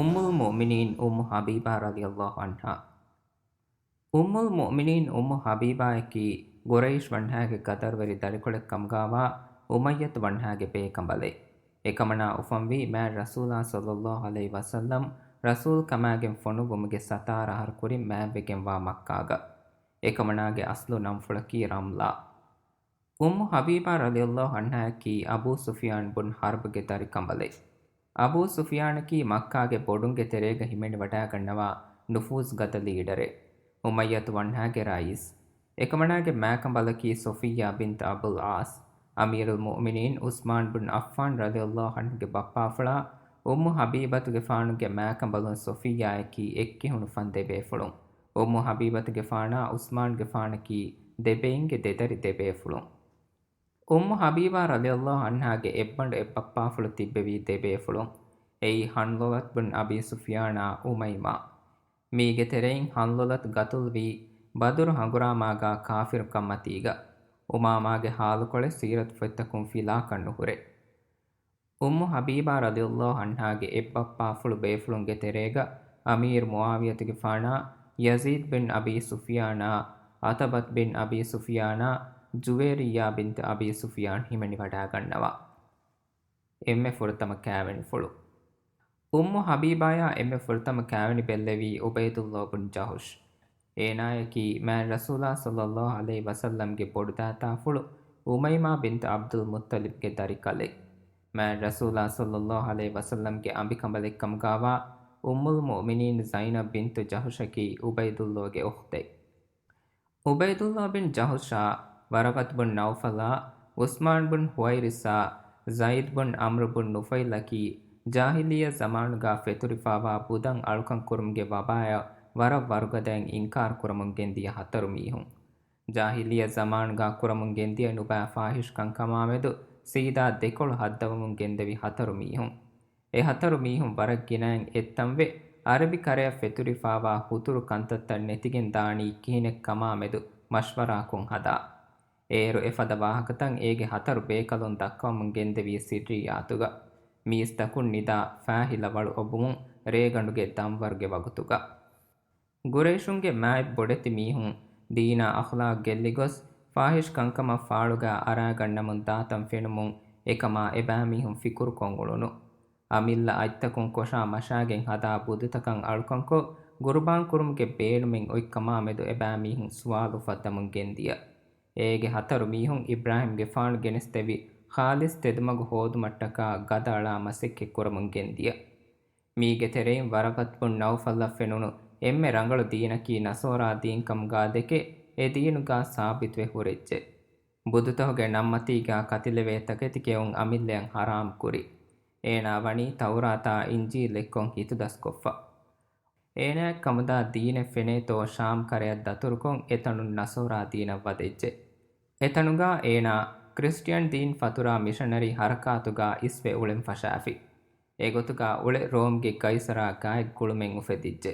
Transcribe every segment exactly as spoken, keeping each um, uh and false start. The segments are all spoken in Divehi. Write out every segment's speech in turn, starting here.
އުއްމުލް މުއުމިނީން އުއްމު ޙަބީބާ ރަޟިޔަﷲ ޢަންހާ. އުއްމުލް މުއުމިނީން އުއްމު ޙަބީބާއަކީ ޤުރައިޝް ވަންހާގެ ޤަދަރުވެރި ދަރިކޮޅެއް ކަމުގާވާ އުމައްޔަތު ވަންހާގެ ބޭކަނބަލެއް. އެކަމަނާ އުފަންވީ މާތް ރަސޫލާ ޞައްލަﷲ ޢަލައިހި ވަސައްލަމް ރަސޫލް ކަމާގެން ފޮނުއްވުމުގެ ސަތާރަ އަހަރު ކުރިން މާތްވެގެންވާ މައްކާގަ. އެކަމަނާގެ އަސްލު ނަންފުޅަކީ ރަމްލާ. އުއްމު ޙަބީބާ ރަޟިޔަﷲ ޢަންހާއަކީ އަބޫ ސުފްޔާން ބުން ޙަރްބުގެ ދަރިކަނބަލެއް. އަބޫ ސުފްޔާނަކީ މައްކާގެ ބޮޑުންގެ ތެރޭގަ ހިމެނިވަޑާގަންނަވާ ނުފޫޒުގަދަ ލީޑަރެއް. އުމައްޔަތު ވަންހާގެ ރައީސް. އެކަމަނާގެ މާކަނބަލަކީ ޞޮފިއްޔާ ބިންތު އަބުލް ޢާޞް. އަމީރުލް މުއުމިނީން ޢުސްމާން ބުން ޢައްފާން ރަޟިޔަﷲ ޢަންހުގެ ބައްޕާފުޅާ އުއްމު ޙަބީބަތުގެފާނުގެ މާކަނބަލުން ޞޮފިއްޔާއަކީ އެއްކިހުނު ފަން ދެބޭފުޅުން. އުއްމު ޙަބީބަތުގެފާނާ ޢުސްމާންގެފާނަކީ ދެބެއިންގެ ދެދަރި ދެބޭފުޅުން. އުއްމު ޙަބީބާ ރަޟިޔަﷲ ޢަންހާގެ އެއްބަނޑު އެއްބައްޕާފުޅު ތިއްބެވީ ދެބޭފުޅުން. އެއީ ޙަންޟަލަތު ބުން އަބީ ސުފްޔާނާ އުމައިމާ. މީގެ ތެރެއިން ޙަންޟަލަތު ގަތުލުވީ ބަދުރު ހަނގުރާމާގާ ކާފިރުކަންމަތީގަ. އުމާމާގެ ޙާލުކޮޅެއް ސީރަތުފޮތްތަކުން ފިލާކަށް ނުހުރޭ. އުއްމު ޙަބީބާ ރަޟިޔަﷲ ޢަންހާގެ އެއްބައްޕާފުޅު ބޭފުޅުންގެ ތެރޭގަ އަމީރު މުޢާވިޔަތުގެފާނާ، ޔަޒީދު ބިން އަބީ ސުފްޔާނާ، ޢުތުބަތު ބިން އަބީ ސުފްޔާނާ، ޖުވޭރިއްޔާ ބިންތު އަބީ ސުފްޔާން ހިމެނިވަޑާގަންނަވާ. އެންމެ ފުރަތަމަ ކާވެނިފުޅު. އުއްމު ޙަބީބާޔާ އެންމެ ފުރަތަމަ ކާވެނި ބެއްލެވީ ޢުބައިދުﷲ ބުން ޖަޙުޝް. އޭނާޔަކީ މާތް ރަސޫލާ ޞައްލަﷲ ޢަލައިހި ވަސައްލަމްގެ ބޮޑުދާތާފުޅު އުމައިމާ ބިންތު ޢަބްދުލް މުއްޠަލިބްގެ ދަރިކަލެއް. މާތް ރަސޫލާ ޞައްލަﷲ ޢަލައިހި ވަސައްލަމްގެ އަނބިކަނބަލެއްކަމުގާވާ އުއްމުލް މުއުމިނީން ޒައިނަބް ބިންތު ޖަޙުޝަކީ ޢުބައިދުﷲގެ އުޚްތެއް. ޢުބައިދުﷲ ބިން ޖަޙުޝާ، ވަރަޤަތު ބުން ނައުފަލާ، ޢުސްމާން ބުން ޙުވައިރިޘާ، ޒައިދު ބުން ޢަމްރު ބުން ނުފައިލަކީ ޖާހިލިއްޔަ ޒަމާނުގާ ފެތުރިފާވާ ބުދަން އަޅުކަން ކުރުމުގެ ވަބާޔަށް ވަރަށް ވަރުގަދައިން އިންކާރު ކުރަމުން ގެންދިޔަ ހަތަރު މީހުން. ޖާހިލިއްޔަ ޒަމާނުގާ ކުރަމުން ގެންދިޔަ ނުބައި ފާޙިޝް ކަންކަމާމެދު ސީދާ ދެކޮޅު ހައްދަވަމުން ގެންދެވި ހަތަރު މީހުން. އެ ހަތަރު މީހުން ވަރަށް ގިނައިން އެއްތަންވެ، ޢަރަބި ކަރަޔަށް ފެތުރިފާވާ ހުތުރު ކަންތައްތައް ނެތިގެން ދާނީ ކިހިނެއް ކަމާމެދު މަޝްވަރާކޮށް ހަދާ. އޭރު އެފަދަ ވާހަކަތައް އޭގެ ހަތަރު ބޭކަލުން ދައްކަވަމުން ގެންދެވީ ސިއްރިއްޔާތުގަ. މީސްތަކުން ނިދާ ފާހިލަ ވަޅު އޮބުމުން ރޭގަނޑުގެ ދަންވަރުގެ ވަގުތުގަ. ގުރައިޝުންގެ މާތް ބޮޑެތި މީހުން ދީނާ އަޚްލާޤް ގެއްލިގޮސް، ފާޙިޝް ކަންކަމަށް ފާޅުގާ އަރާގަންނަމުން ދާތަން ފެނުމުން އެކަމާ އެބައިމީހުން ފިކުރުކޮށް އުޅުނު. އަމިއްލަ އަތްތަކުން ކޮށާ މަށާގެން ހަދާ ބުދުތަކަށް އަޅުކަންކޮށް، ގުރުބާން ކުރުމުގެ ބޭނުމެއް އޮތްކަމާމެދު އެބައިމީހުން ސުވާލު އުފައްދަމުން ގެންދިޔަ. އޭގެ ހަތަރު މީހުން އިބްރާހިމްގެފާނު ގެނެސްދެވި ޚާލިޞް ތެދުމަގު ހޯދުމަށްޓަކާ ގަދައަޅާ މަސައްކަތް ކުރަމުން ގެންދިޔަ. މީގެ ތެރެއިން ވަރަޤަތު ބުން ނައުފަލަށް ފެނުނު އެންމެ ރަނގަޅު ދީނަކީ ނަޞާރާ ދީން ކަމުގާ ދެކެ، އެ ދީނުގާ ސާބިތުވެ ހުރެއްޖެ. ބުދުތަހުގެ ނަންމަތީގާ ކަތިލެވޭ ތަކެތި ކެއުން އަމިއްލަޔަށް ޙަރާމް ކުރި. އޭނާ ވަނީ ތައުރާތާ އިންޖީލް އެއްކޮށް ހިތުދަސްކޮށްފަ. އޭނާއަށް ކަމުދާ ދީނެއް ފެނޭތޯ ޝާމް ކަރަޔަށް ދަތުރުކޮށް އެތަނުން ނަޞާރާ ދީނަށް ވަދެއްޖެ. އެތަނުގާ އޭނާ ކްރިސްޓިއަން ދީން ފަތުރާ މިޝަނަރީ ޙަރަކާތުގާ އިސްވެ އުޅެން ފަށާފި. އެގޮތުގާ އުޅެ ރޯމްގެ ޤައިޞަރާ ގާތް ގުޅުމެއް އުފެދިއްޖެ.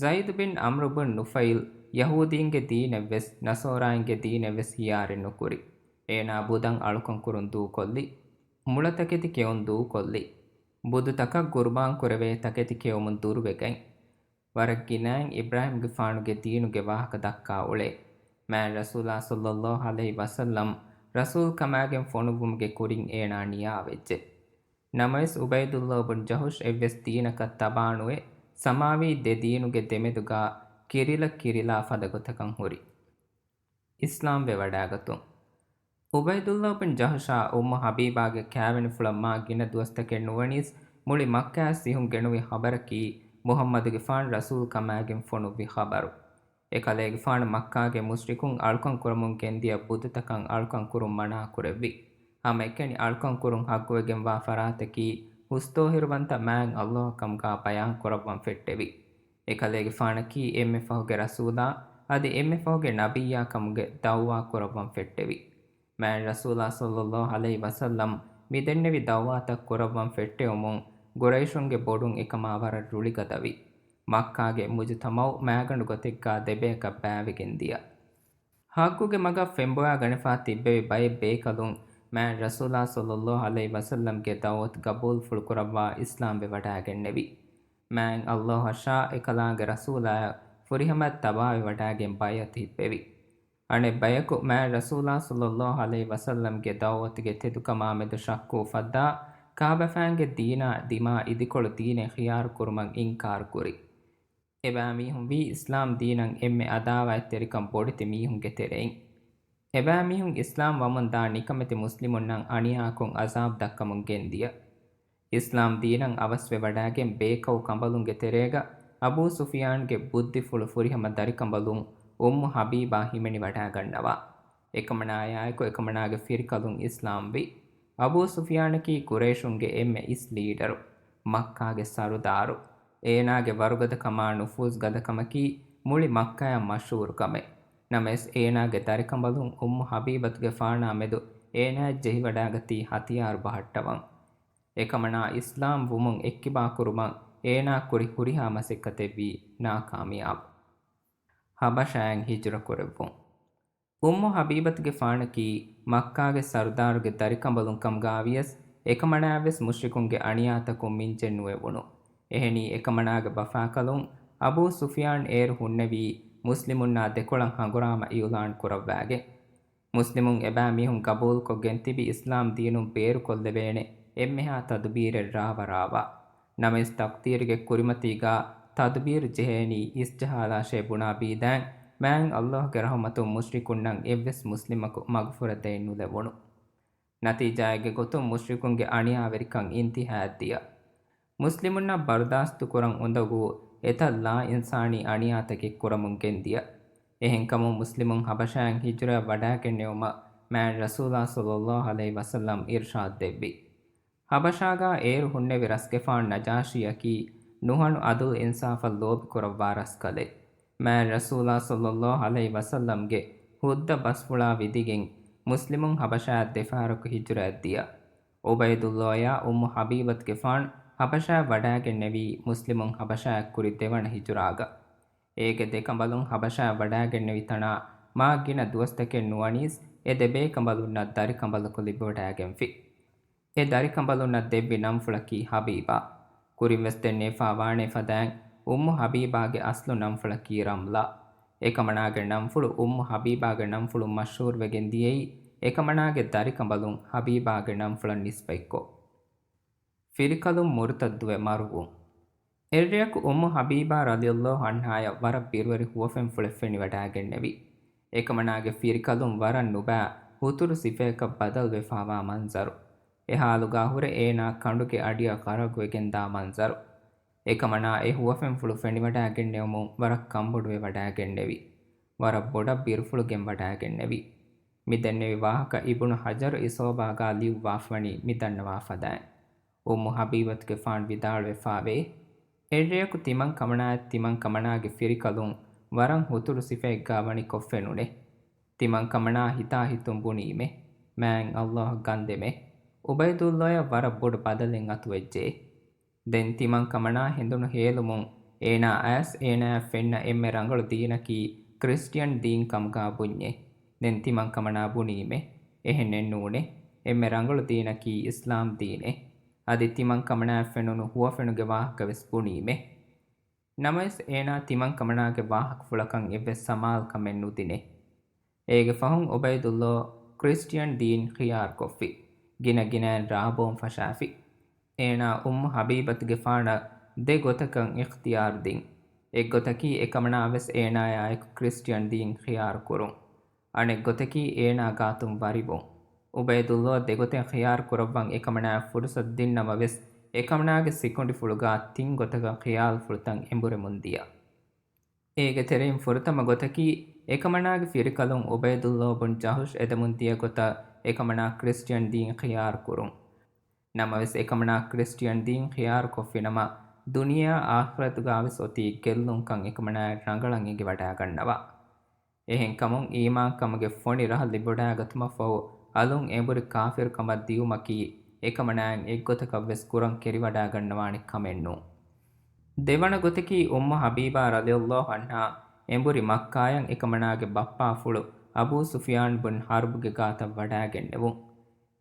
ޒައިދު ބިން ޢަމްރު ބުން ނުފައިލް ޔަހޫދީންގެ ދީނެއްވެސް ނަޞާރާއިންގެ ދީނެއްވެސް ހިޔާރެއް ނުކުރި. އޭނާ ބުދަން އަޅުކަން ކުރުން ދޫކޮށްލި. މުޅަ ތަކެތި ކެއުން ދޫކޮށްލި. ބުދުތަކަށް ގުރުބާން ކުރެވޭ ތަކެތި ކެއުމުން ދުރުވެގަތް. ވަރަށް ގިނައިން އިބްރާހިމްގެފާނުގެ ދީނުގެ ވާހަކަ ދައްކާ އުޅޭ. މާތް ރަސޫލާ ޞައްލަﷲ ޢަލައިހި ވަސައްލަމް ރަސޫލް ކަމާގެން ފޮނުއްވުމުގެ ކުރިން އޭނާ ނިޔާވެއްޖެ. ނަމަވެސް އުބައިދުﷲ ބުން ޖަހުޝް އެއްވެސް ދީނަކަށް ތަބާނުވެ، ސަމާވީ ދެ ދީނުގެ ދެމެދުގާ ކިރިލަ ކިރިލާ ފަދަ ގޮތަކަށް ހުރި. އިސްލާމްވެވަޑާގަތުން. އުބައިދުﷲ ބިން ޖަހުޝާ އުއްމު ޙަބީބާގެ ކާވެނިފުޅަށް މާ ގިނަ ދުވަސްތަކެއް ނުވަނީސް، މުޅި މައްކާއަށް ސިހުން ގެނުވި ޚަބަރަކީ، މުޙައްމަދުގެފާނު ރަސޫލް ކަމާގެން ފޮނުއްވި ޚަބަރު. އެކަލޭގެފާނު މައްކާގެ މުޝްރިކުން އަޅުކަން ކުރަމުން ގެންދިޔަ ބުދުތަކަށް އަޅުކަން ކުރުން މަނާ ކުރެއްވި. ހަމައެކަނި އަޅުކަން ކުރުން ޙައްޤުވެގެންވާ ފަރާތަކީ، ހުސްތޯހިރުވަންތަ މާތް ﷲ އަށް ކަމުގާ ބަޔާން ކުރައްވަން ފެއްޓެވި. އެކަލޭގެފާނަކީ އެންމެ ފަހުގެ ރަސޫލާ، އަދި އެންމެ ފަހުގެ ނަބިއްޔާ ކަމުގެ ދަޢުވާ ކުރައްވަން ފެއްޓެވި. މާތް ރަސޫލާ ޞައްލަﷲ ޢަލައިހި ވަސައްލަމް މިދެންނެވި ދަޢުވާތައް ކުރައްވަން ފެއްޓެވުމުން، ގުރައިޝުންގެ ބޮޑުން އެކަމާ ވަރަށް ރުޅިގަދަވި. މައްކާގެ މުޖުތަމަޢު މާގަނޑު ގޮތެއްގާ ދެބަޔަކަށް ބައިވެގެން ދިޔަ. ޙައްޤުގެ މަގަށް ފެންބޮވާގަނެފާ ތިއްބެވި ބައެއް ބޭކަލުން މާތް ރަސޫލާ ޞައްލަﷲ ޢަލައިހި ވަސައްލަމްގެ ދަޢުވަތު ގަބޫލުފުޅުކުރައްވާ އިސްލާމްވެވަޑާގެންނެވި. މާތް ﷲ އަށާ އެކަލާނގެ ރަސޫލާއަށް ފުރިހަމަ ތަބާވި ވަޑާގެން ބައިޢަތު ހިއްޕެވި. އަނެއް ބަޔަކު މާތް ރަސޫލާ ޞައްލައްލާހު ޢަލައިހި ވަސައްލަމްގެ ދަޢުވަތުގެ ތެދުކަމާމެދު ޝައްކު އުފައްދާ، ކާބަފައިންގެ ދީނާ ދިމާ އިދިކޮޅު ދީނެއް ޚިޔާރު ކުރުމަށް އިންކާރު ކުރި. އެބައިމީހުން ވީ އިސްލާމް ދީނަށް އެންމެ އަދާވާތްތެރިކަން ބޮޑެތި މީހުންގެ ތެރެއިން. އެބައިމީހުން އިސްލާމް ވަމުން ދާ ނިކަމެތި މުސްލިމުންނަށް އަނިޔާކޮށް އަޒާބް ދައްކަމުން ގެންދިޔަ. އިސްލާމް ދީނަށް އަވަސްވެވަޑާގެން ބޭކައު ކަނބަލުންގެ ތެރޭގަ އަބޫ ސުފިޔާންގެ ބުއްދިފުޅު ފުރިހަމަ ދަރިކަނބަލުން އުއްމު ޙަބީބާ ހިމެނިވަޑާގަންނަވާ. އެކަމަނާޔާއެކު އެކަމަނާގެ ފިރިކަލުން އިސްލާމްވި. އަބޫ ސުފިޔާނަކީ ޤުރައިޝުންގެ އެންމެ އިސް ލީޑަރު، މައްކާގެ ސަރުދާރު. އޭނާގެ ވަރުގަދަކަމާ ނުފޫޒުގަދަކަމަކީ މުޅި މައްކާއަށް މަޝްހޫރު ކަމެއް. ނަމަވެސް އޭނާގެ ދަރިކަނބަލުން އުއްމު ޙަބީބަތުގެފާނާ މެދު އޭނާއަށް ޖެހިވަޑާގަތީ ހަތިޔާރު ބަހައްޓަވަން. އެކަމަނާ އިސްލާމް ވުމުން އެއްކިބާކުރުމަށް އޭނާ ކުރި ހުރިހާ މަސައްކަތެއްވީ ނާކާމިޔާބު. ޙަބަޝާއަށް ހިޖުރަ ކުރެއްވުން. އުއްމު ޙަބީބަތުގެފާނަކީ މައްކާގެ ސަރުދާރުގެ ދަރިކަނބަލުން ކަމުގައިވިޔަސް، އެކަމަނާއަށްވެސް މުޝްރިކުންގެ އަނިޔާތަކުން މިންޖެއް ނުއެވުނު. އެހެނީ، އެކަމަނާގެ ބަފާކަލުން އަބޫ ސުފިޔާން އޭރު ހުންނެވީ މުސްލިމުންނާ ދެކޮޅަށް ހަނގުރާމަ އިއުލާން ކުރައްވާގެން. މުސްލިމުން އެބައިމީހުން ގަބޫލުކޮށްގެން ތިބި އިސްލާމް ދީނުން ބޭރުކޮށްލެވޭނެ އެންމެހާ ތަދުބީރެއް ރާވަރާވާ. ނަމަވެސް ތަޤްދީރުގެ ކުރިމަތީގާ ތަދުބީރު ޖެހޭނީ އިސްޖަހާލާށޭ ބުނާ ބީދާއިން، މާތް ﷲގެ ރަޙުމަތުން މުޝްރިކުންނަށް އެއްވެސް މުސްލިމަކު މަގުފުރެދޭން ނުލެވުނު. ނަތީޖާއެއްގެ ގޮތުން މުޝްރިކުންގެ އަނިޔާވެރިކަން އިންތިހާއަށް ދިޔަ. މުސްލިމުންނަށް ބަރުދާސްތުކުރަން އުނދަގޫ އެތައް ލާއިންސާނީ އަނިޔާތަކެއް ކުރަމުން ގެންދިޔަ. އެހެންކަމުން މުސްލިމުން ޙަބަޝާއަށް ހިޖުރައަށް ވަޑާގެންނެވުމަށް މާތް ރަސޫލާ ޞައްލައްލާހު ޢަލައިހި ވަސައްލަމް އިރްޝާދް ދެއްވި. ޙަބަޝާގާ އޭރު ހުންނެވި ރަސްގެފާން ނަޖާޝީއަކީ ނުހަނު ޢަދުލު އިންސާފަށް ލޯބިކުރައްވާ ރަސްކަލެއް. މާތް ރަސޫލާ ޞައްލައްލާހު ޢަލައިހި ވަސައްލަމްގެ ހުއްދަ ބަސްފުޅާ ވިދިގެން މުސްލިމުން ޙަބަޝާއަށް ދެފަހަރަކު ހިޖުރައަށް ދިޔަ. އުބައިދުﷲއާ އުއްމު ޙަބީބަތުގެފާން ޙަބަޝާއަށް ވަޑާގެންނެވީ މުސްލިމުން ޙަބަޝާއަށް ކުރި ދެވަނަ ހިޖުރާގަ. އޭގެ ދެކަނބަލުން ޙަބަޝާއަށް ވަޑާގެންނެވި ތަނާ މާ ގިނަ ދުވަސްތަކެއް ނުވަނީސް އެ ދެބޭކަނބަލުންނަށް ދަރިކަނބަލަކު ލިބިވަޑާގެންފި. އެ ދަރިކަނބަލުންނަށް ދެއްވި ނަންފުޅަކީ ޙަބީބާ. ކުރިންވެސް ދެންނެވިފާ ވާނެ ފަދައިން އުއްމު ޙަބީބާގެ އަސްލު ނަންފުޅަކީ ރަމްލާ. އެކަމަނާގެ ނަންފުޅު އުއްމު ޙަބީބާގެ ނަންފުޅުން މަޝްހޫރުވެގެން ދިޔައީ އެކަމަނާގެ ދަރިކަނބަލުން ޙަބީބާގެ ނަންފުޅަށް ނިސްބަތްކޮށް. ފިރިކަލުން މުރުތައްދުވެ މަރުވުން. އެއްރެއަކު އުއްމު ޙަބީބާ ރަޟިޔަﷲ ޢަންހާޔަށް ވަރަށް ބިރުވެރި ހުވަފެންފުޅެއް ފެނިވަޑާގެންނެވި. އެކަމަނާގެ ފިރިކަލުން ވަރަށް ނުބައި ހުތުރު ސިފަޔަކަށް ބަދަލުވެފާވާ މަންޒަރު. އެ ޙާލުގާ ހުރެ އޭނާ ކަނޑުގެ އަޑިއަށް ޣަރަޤުވެގެންދާ މަންޒަރު. އެކަމަނާ އެ ހުވަފެންފުޅު ފެނިވަޑާގެންނެވުމުން ވަރަށް ކަންބޮޑުވެވަޑާގެންނެވި. ވަރަށް ބޮޑަށް ބިރުފުޅު ގެންވަޑާގެންނެވި. މި ދެންނެވި ވާހަކަ އިބުނު ޙަޖަރު އިޞާބާގާ ލިޔުއްވާފަވަނީ މި ދަންނަވާ ފަދައިން. އުއްމު ޙަބީބަތުގެފާން ވިދާޅުވެފާވޭ، އެއްރެއަކު ތިމަން ކަމަނާއަށް ތިމަން ކަމަނާގެ ފިރިކަލުން ވަރަށް ހުތުރު ސިފައެއްގާ ވަނިކޮށް ފެނުނޭ. ތިމަން ކަމަނާ ހިތާ ހިތުން ބުނީމޭ، މާތް ﷲ ގަންދެމޭ. އުބައިދުﷲއަށް ވަރަށް ބޮޑު ބަދަލެއް އަތުވެއްޖެ. ދެން ތިމަން ކަމަނާ ހެނދުނު ހޭލުމުން އޭނާ އައިސް އޭނާއަށް ފެންނަ އެންމެ ރަނގަޅު ދީނަކީ ކްރިސްޓިއަން ދީން ކަމުގާ ބުންޏޭ. ދެން ތިމަން ކަމަނާ ބުނީމޭ، އެހެންނެއް ނޫނޭ. އެންމެ ރަނގަޅު ދީނަކީ އިސްލާމް ދީނޭ. އަދި ތިމަން ކަމަނާއަށް ފެނުނު ހުވަފެނުގެ ވާހަކަ ވެސް ބުނީމޭ. ނަމަވެސް އޭނާ ތިމަން ކަމަނާގެ ވާހަކަފުޅަކަށް އެއްވެސް ސަމާލުކަމެއް ނުދިނޭ. އޭގެ ފަހުން އުބައިދުﷲ ކްރިސްޓިއަން ދީން ޚިޔާރުކޮށްފި. ގިނަ ގިނައިން ރާބޯން ފަށާފި. އޭނާ އުއްމު ޙަބީބަތުގެފާނަށް ދެ ގޮތަކަށް އިޚްތިޔާރު ދިން. އެއްގޮތަކީ އެކަމަނާ ވެސް އޭނާޔާއެކު ކްރިސްޓިއަން ދީން ޚިޔާރު ކުރުން. އަނެއްގޮތަކީ އޭނާ ގާތުން ވަރިވުން. އުބައިދުﷲ ދެގޮތެއް ޚިޔާރު ކުރައްވަން އެކަމަނާއަށް ފުރުޞަތު ދިން ނަމަވެސް، އެކަމަނާގެ ސިކުނޑިފުޅުގާ ތިން ގޮތަކަށް ޚިޔާލުފުޅުތައް އެނބުރެމުން ދިޔަ. އޭގެ ތެރެއިން ފުރަތަމަ ގޮތަކީ، އެކަމަނާގެ ފިރިކަލުން އުބައިދުﷲ ބުން ޖަހުޝް އެދެމުން ދިޔަ ގޮތަށް އެކަމަނާ ކްރިސްޓިއަން ދީން ޚިޔާރު ކުރުން. ނަމަވެސް، އެކަމަނާ ކްރިސްޓިއަން ދީން ޚިޔާރު ކޮށްފިނަމަ، ދުނިޔެއާ އާޚިރަތުގާވެސް އޮތީ ގެއްލުންކަން އެކަމަނާއަށް ރަނގަޅަށް އެނގިވަޑާގަންނަވާ. އެހެންކަމުން، އީމާންކަމުގެ ފޮނި ރަހަ ލިބިވަޑާގަތުމަށްފަހު، އަލުން އެނބުރި ކާފިރުކަމަށް ދިޔުމަކީ، އެކަމަނާއަށް އެއްގޮތަކަށްވެސް ކުރަން ކެރިވަޑާގަންނަވާނެ ކަމެއް ނޫން. ދެވަނަ ގޮތަކީ، އުއްމު ޙަބީބާ ރަޟިޔަﷲ ޢަންހާ އެނބުރި މައްކާޔަށް އެކަމަނާގެ ބައްޕާފުޅު އަބޫ ސުފިޔާން ބުން ޙަރްބުގެ ގާތަށް ވަޑާގެންނެވުން.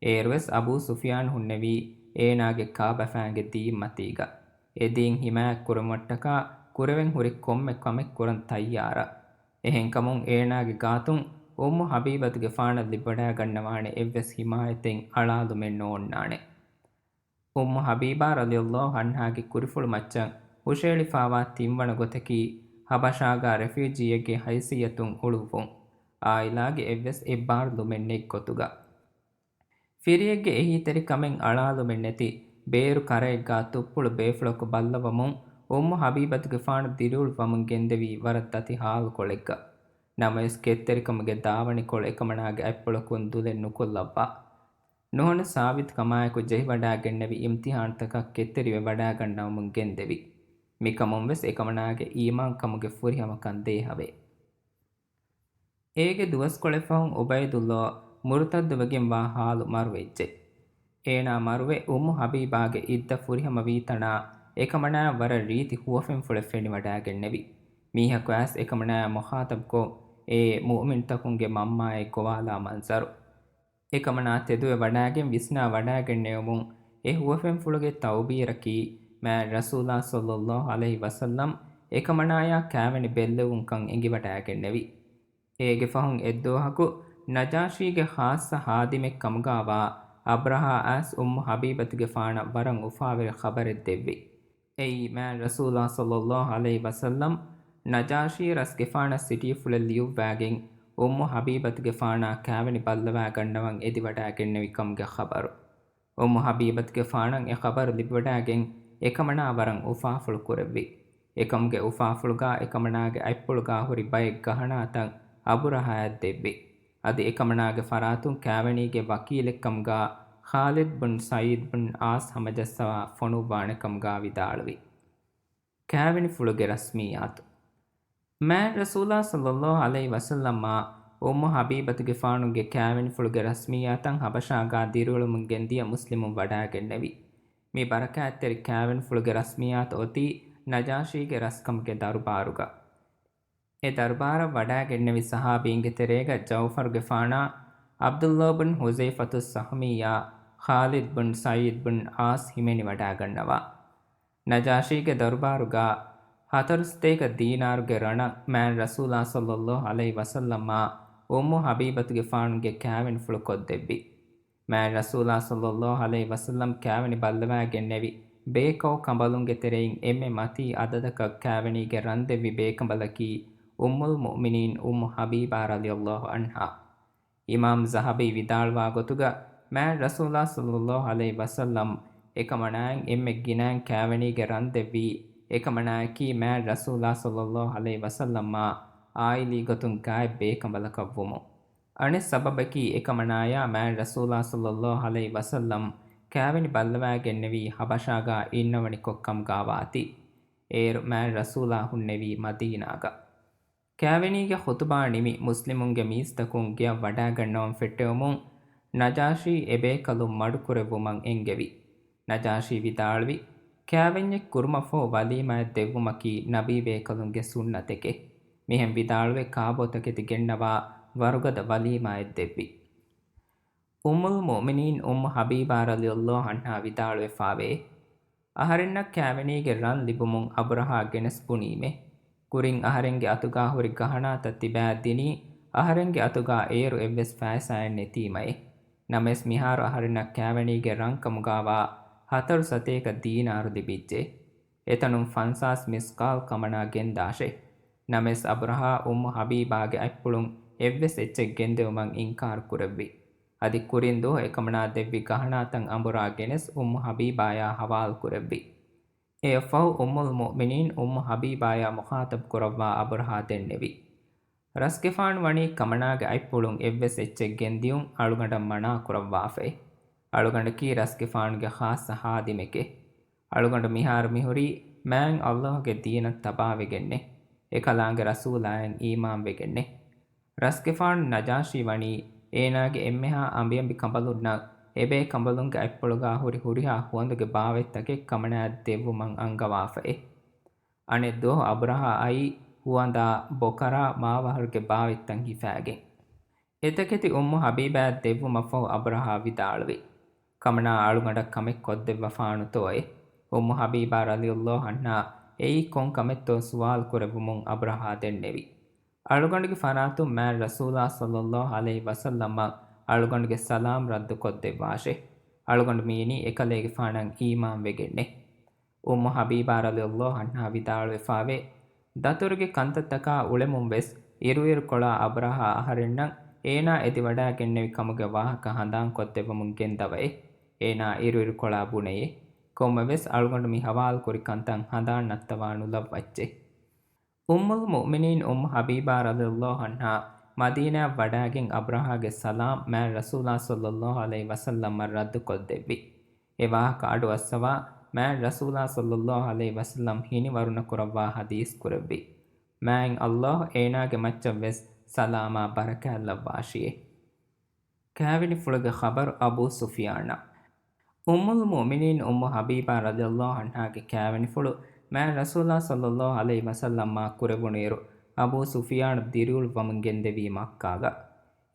އޭރުވެސް އަބޫ ސުފިޔާން ހުންނެވީ އޭނާގެ ކާބަފައިންގެ ދީންމަތީގަ. އެ ދީން ހިމާޔަތްކުރުމަށްޓަކާ ކުރެވެން ހުރި ކޮންމެ ކަމެއް ކުރަން ތައްޔާރަށް. އެހެންކަމުން އޭނާގެ ގާތުން އުއްމު ޙަބީބަތުގެފާނަށް ލިބިވަޑައިގަންނަވާނެ އެއްވެސް ޙިމާޔަތެއް އަޅާލުމެއް ނޯންނާނެ. އުއްމު ޙަބީބާ ރަޟިޔަﷲ ޢަންހާގެ ކުރިފުޅު މައްޗަށް ހުށައެޅިފާވާ ތިންވަނަ ގޮތަކީ، ޙަބަޝާގާ ރެފިއުޖީއެއްގެ ހައިސިއްޔަތުން އުޅުއްވުން، ޢާއިލާގެ އެއްވެސް އެއްބާރުލުމެއް ނެތް ގޮތުގަ. ފިރިއެއްގެ އެހީތެރިކަމެއް އަޅާލުމެއް ނެތި، ބޭރު ކަރައެއްގާ ތުއްޕުޅު ބޭފުޅަކު ބައްލަވަމުން، އުއްމު ޙަބީބަތުގެފާނު ދިރިއުޅުއްވަމުން ގެންދެވީ ވަރަށް ދަތި ޙާލުކޮޅެއްގަ. ނަމަވެސް، ކެތްތެރިކަމުގެ ދާވަނިކޮޅު އެކަމަނާގެ އަތްޕުޅަކުން ދުލެއް ނުކޮށްލައްވާ. ނުހަނު ސާބިތުކަމާއެކު ޖެހިވަޑައިގެންނެވި އިމްތިޙާންތަކަށް ކެތްތެރިވެވަޑައިގަންނަވަމުން ގެންދެވި. މިކަމުންވެސް އެކަމަނާގެ އީމާންކަމުގެ ފުރިހަމަކަން ދޭހަވޭ. އޭގެ ދުވަސްކޮޅެއް ފަހުން އުބައިދުﷲ މުރުތައްދުވެގެންވާ ޙާލު މަރުވެއްޖެ. އޭނާ މަރުވެ، އުއްމު ޙަބީބާގެ ޢިއްދަ ފުރިހަމަވީތަނާ އެކަމަނާއަށް ވަރަށް ރީތި ހުވަފެންފުޅެއް ފެނިވަޑައިގެންނެވި. މީހަކު އައިސް އެކަމަނާއާ މުޚާޠަބްކޮށް، އޭ މުއުމިންތަކުންގެ މަންމާއޭ ގޮވާލާ މަންޒަރު. އެކަމަނާ ތެދުވެ ވަޑައިގެން ވިސްނާ ވަޑައިގެންނެވުމުން އެ ހުވަފެންފުޅުގެ ތަޢުބީރަކީ މާތް ރަސޫލާ ޞައްލައްލާހު ޢަލައިހި ވަސައްލަމް އެކަމަނާޔާ ކާވެނި ބެއްލެވުންކަން އެނގިވަޑައިގެންނެވި. އޭގެ ފަހުން އެއްދުވަހަކު ނަޖާޝީގެ ޚާއްޞަ ޚާދިމެއް ކަމުގާވާ އަބްރަހާ އައިސް އުއްމު ޙަބީބަތުގެފާނަށް ވަރަށް އުފާވެރި ޚަބަރެއް ދެއްވި. އެއީ މާތް ރަސޫލާ ޞައްލައްލާހު ޢަލައިހި ވަސައްލަމް ނަޖާޝީ ރަސްގެފާނަށް ސިޓީފުޅެއް ލިޔުއްވާގެން އުއްމު ޙަބީބަތުގެފާނާ ކާވެނި ބައްލަވާގަންނަވަން އެދިވަޑައިގެންނެވި ކަމުގެ ޚަބަރު. އުއްމު ޙަބީބަތުގެފާނަށް އެ ޚަބަރު ލިބިވަޑައިގެން އެކަމަނާ ވަރަށް އުފާފުޅު ކުރެއްވި. އެކަމުގެ އުފާފުޅުގާ އެކަމަނާގެ އަތްޕުޅުގާ ހުރި ބައެއް ގަހަނާތައް އަބުރަހާއަށް ދެއްވި. އަދި އެކަމަނާގެ ފަރާތުން ކާވެނީގެ ވަކީލެއްކަމުގާ ޚާލިދު ބުން ސަޢީދު ބުން ޢާޞް ހަމަޖައްސަވާ ފޮނުއްވާނެ ކަމުގާ ވިދާޅުވި. ކާވެނިފުޅުގެ ރަސްމިއްޔާތު. މާތް ރަސޫލާ ޞައްލައްލާހު ޢަލައިހި ވަސައްލަމާ އުއްމު ޙަބީބަތުގެފާނުގެ ކާވެނިފުޅުގެ ރަސްމިއްޔާތަށް ޙަބަޝާގާ ދިރިއުޅުމުން ގެންދިޔަ މުސްލިމުން ވަޑައިގެންނެވި. މި ބަރަކާތްތެރި ކާވެނިފުޅުގެ ރަސްމިއްޔާތު އޮތީ ނަޖާޝީގެ ރަސްކަމުގެ ދަރުބާރުގަ. އެ ދަރުބާރަށް ވަޑައިގެންނެވި ޞަޙާބީންގެ ތެރޭގަ ޖަޢުފަރުގެފާނާ، ޢަބްދުﷲ ބުން ޙުޛައިފަތުއް ސަހުމިއްޔާ، ޚާލިދު ބުން ސަޢީދު ބުން ޢާޞް ހިމެނިވަޑައިގަންނަވާ. ނަޖާޝީގެ ދަރުބާރުގަ ހަތަރު ސަތޭކަ ދީނާރުގެ ރަނަށް މާތް ރަސޫލާ ޞައްލައްލާހު ޢަލައިހި ވަސައްލަމާ އުއްމު ޙަބީބަތުގެފާނުގެ ކާވެނިފުޅު ކޮށްދެއްވި. މާތް ރަސޫލާ ޞައްލައްލާހު ޢަލައިހި ވަސައްލަމް ކާވެނި ބައްލަވައިގެންނެވި ބޭކައު ކަނބަލުންގެ ތެރެއިން އެންމެ މަތީ އަދަދަކަށް ކާވެނީގެ ރަން ދެއްވި ބޭކަނބަލަކީ އުއްމުލް މުއުމިނީން އުއްމު ޙަބީބާ ރަޟިޔަﷲ ޢަންހާ. އިމާމް ޒަހަބީ ވިދާޅުވާ ގޮތުގަ، މާތް ރަސޫލާ ޞައްލައްލާހު ޢަލައިހި ވަސައްލަމް އެކަމަނާއިން އެންމެ ގިނައިން ކާވެނީގެ ރަން ދެއްވީ، އެކަމަނާއަކީ މާތް ރަސޫލާ ޞައްލައްލާހު ޢަލައިހި ވަސައްލަމާ ޢާއިލީ ގޮތުން ގާތް ބޭކަނބަލަކަށްވުމުން. އަނެއް ސަބަބަކީ، އެކަމަނާޔާ މާތް ރަސޫލާ ޞައްލައްލާހު ޢަލައިހި ވަސައްލަމް ކާވެނި ބައްލަވައިގެންނެވީ ޙަބަޝާގާ އިންނަވަނިކޮށް ކަމުގާވާތީ. އޭރު މާތް ރަސޫލާ ހުންނެވީ މަދީނާގަ. ކާވެނީގެ ޚުޠުބާ ނިމި، މުސްލިމުންގެ މީސްތަކުން ގެއަށް ވަޑައިގަންނަވަން ފެއްޓެވުމުން، ނަޖާޝީ އެބޭކަލުން މަޑުކުރެއްވުމަށް އެންގެވި. ނަޖާޝީ ވިދާޅުވި، ކާވެންޏެއް ކުރުމަށްފަހު ވަލީމާއެއް ދެއްވުމަކީ ނަބީ ބޭކަލުންގެ ސުންނަތެކޭ. މިހެން ވިދާޅުވެ، ކާބޯތަކެތި ގެންނަވާ ވަރުގަދަ ވަލީމާއެއް ދެއްވި. އުއްމުލް މުއުމިނީން އުއްމު ޙަބީބާ ރަޟިޔަﷲ ޢަންހާ ވިދާޅުވެފާވޭ، އަހަރެންނަށް ކާވެނީގެ ރަން ލިބުމުން އަބުރަހާ ގެނެސް ބުނީމޭ. ކުރިން އަހަރެންގެ އަތުގާ ހުރި ގަހަނާތައް ތިބާ ދިނީ، އަހަރެންގެ އަތުގާ އޭރު އެއްވެސް ފައިސާއެއް ނެތީމައޭ. ނަމަވެސް، މިހާރު އަހަރެންނަށް ކާވެނީގެ ރަން ކަމުގާވާ ހަތަރު ސަތޭކަ ދީނާރު ލިބިއްޖެ. އެތަނުން ފަންސާސް މިސްޤާލް ކަމަނާ ގެންދާށޭ. ނަމަވެސް، އަބުރަހާ އުއްމު ޙަބީބާގެ އަތްޕުޅުން އެއްވެސް އެއްޗެއް ގެންދެވުމަށް އިންކާރު ކުރެއްވި. އަދި ކުރިން ދުވަހު އެކަމަނާ ދެއްވި ގަހަނާތައް އަނބުރާ ގެނެސް އުއްމު ޙަބީބާޔާ ޙަވާލު ކުރެއްވި. އެއަށްފަހު އުއްމުލް މުއުމިނީން އުއްމު ޙަބީބާޔާ މުޚާޠަބު ކުރައްވާ އަބުރަހާ ދެންނެވި. ރަސްގެފާނު ވަނީ ކަމަނާގެ އަތްޕުޅުން އެއްވެސް އެއްޗެއް ގެންދިޔުން އަޅުގަނޑަށް މަނާ ކުރައްވާފައި. އަޅުގަނޑަކީ ރަސްގެފާނުގެ ޚާއްޞަ ޚާދިމެކޭ. އަޅުގަނޑު މިހާރު މިހުރީ މާތް ﷲ ގެ ދީނަށް ތަބާވެގެންނޭ. އެކަލާނގެ ރަސޫލާއަށް އީމާންވެގެންނޭ. ރަސްގެފާނު ނަޖާޝީ ވަނީ އޭނާގެ އެންމެހާ އަނބިއަނބި ކަނބަލުންނަށް އެބޭކަނބަލުންގެ އަތްޕުޅުގާ ހުރި ހުރިހާ ހުވަނދުގެ ބާވަތްތަކެއް ކަމަނާއަށް ދެއްވުމަށް އަންގަވާފައޭ. އަނެއް ދުވަހު އަބުރަހާ އައީ ހުވަނދާ ބޮކަރާ މާވަހަރުގެ ބާވަތްތައް ހިފާގެން. އެތަކެތި އުއްމު ޙަބީބާއަށް ދެއްވުމަށްފަހު އަބުރަހާ ވިދާޅުވި، ކަމަނާ އަޅުގަނޑަށް ކަމެއް ކޮށްދެއްވަފާނުތޯއޭ؟ އުއްމު ޙަބީބާ ރަޟިޔަﷲ ޢަންހާ އެއީ ކޮން ކަމެއްތޯ ސުވާލު ކުރެއްވުމުން އަބްރަހާ ދެންނެވި. އަޅުގަނޑުގެ ފަރާތުން މާތް ރަސޫލާ ޞައްލަﷲ ޢަލައިހި ވަސައްލަމަށް އަޅުގަނޑުގެ ސަލާމް ރައްދުކޮށްދެއްވާށޭ. އަޅުގަނޑު މިއިނީ އެކަލޭގެފާނަށް އީމާންވެގެންނޭ. އުއްމު ޙަބީބާ ރަޟިޔަﷲ ޢަންހާ ވިދާޅުވެފާވޭ، ދަތުރުގެ ކަންތައްތަކާ އުޅެމުން ވެސް އިރުއިރުކޮޅާ އަބްރަހާ އަހަރެންނަށް އޭނާ އެދިވަޑާގެންނެވި ކަމުގެ ވާހަކަ ހަނދާންކޮށްދެއްވަމުން ގެންދަވައޭ. އޭނާ އިރުއިރުކޮޅާ ބުނެޔޭ. ކޮންމެވެސް އަޅުގަނޑު މި ޙަވާލުކުރި ކަންތައް ހަނދާން ނައްތަވާ ނުލައްވައްޗޭ. އުއްމުލް މުއުމިނީން އުއްމު ޙަބީބާ ރަޟިޔަﷲ ޢަންހާ މަދީނާއަށް ވަޑާގެން އަބްރަހާގެ ސަލާމް މާތް ރަސޫލާ ޞައްލަﷲ ޢަލައިހި ވަސައްލަމަށް ރައްދުކޮށްދެއްވި. އެ ވާހަކަ އަޑުއައްސަވާ މާތް ރަސޫލާ ޞައްލަﷲ ޢަލައިހި ވަސައްލަމް ހިނިވަރުނަ ކުރައްވާ ޙަދީޘް ކުރެއްވި. މާތް ﷲ އޭނާގެ މައްޗަށް ވެސް ސަލާމާ ބަރަކާތް ލައްވާށިއޭ. ކާވެނިފުޅުގެ ޚަބަރު އަބޫ ސުފިޔާނަށް. އުއްމުލް މުއުމިނީން އުއްމު ޙަބީބާ ރަޟިޔަﷲ ޢަންހާގެ ކާވެނިފުޅު މާތް ރަސޫލާ ޞައްލަﷲ ޢަލައިހި ވަސައްލަމާ ކުރެވުނުއިރު، އަބޫ ސުފިޔާން ދިރިއުޅުއްވަމުން ގެންދެވީ މައްކާގަ.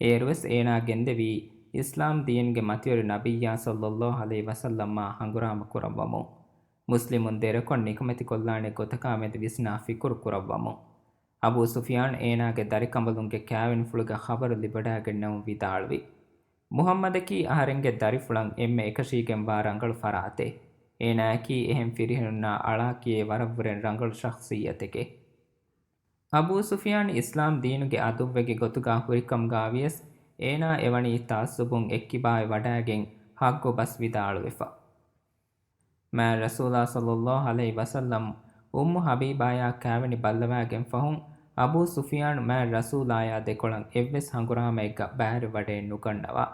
އޭރުވެސް އޭނާ ގެންދެވީ އިސްލާމް ދީންގެ މަތިވެރި ނަބިއްޔާ ޞައްލަﷲ ޢަލައިހި ވަސައްލަމާ ހަނގުރާމަ ކުރައްވަމުން. މުސްލިމުން ދެރަކޮށް ނިކަމެތިކޮށްލާނެ ގޮތަކާ މެދު ވިސްނާ ފިކުރު ކުރައްވަމުން. އަބޫ ސުފިޔާން އޭނާގެ ދަރިކަނބަލުންގެ ކާވެނިފުޅުގެ ޚަބަރު ލިބިވަޑާގެންނެވުން ވިދާޅުވި. މުޙައްމަދަކީ އަހަރެންގެ ދަރިފުޅަށް އެންމެ އެކަށީގެންވާ ރަނގަޅު ފަރާތެއް. އޭނާއަކީ އެހެން ފިރިހެނުންނާ އަޅާކިޔޭ ވަރަށްވުރެން ރަނގަޅު ޝަޚްޞިއްޔަތެކޭ. އަބޫ ސުފިޔާން އިސްލާމް ދީނުގެ އަދުއްވެގެ ގޮތުގާ ހުރިކަމުގާވިޔަސް، އޭނާ އެވަނީ ތަޢައްޞުބުން އެއްކިބާވެ ވަޑާގެން ޙައްޤު ބަސް ވިދާޅުވެފަ. މާތް ރަސޫލާ ޞައްލަﷲ ޢަލައިހި ވަސައްލަމް އުއްމު ޙަބީބާޔާ ކާވެނި ބައްލަވާގެން ފަހުން، އަބޫ ސުފިޔާން މާތް ރަސޫލާޔާ ދެކޮޅަށް އެއްވެސް ހަނގުރާމައެއްގަ ބައިވެރިވަޑައެއް ނުގަންނަވާ.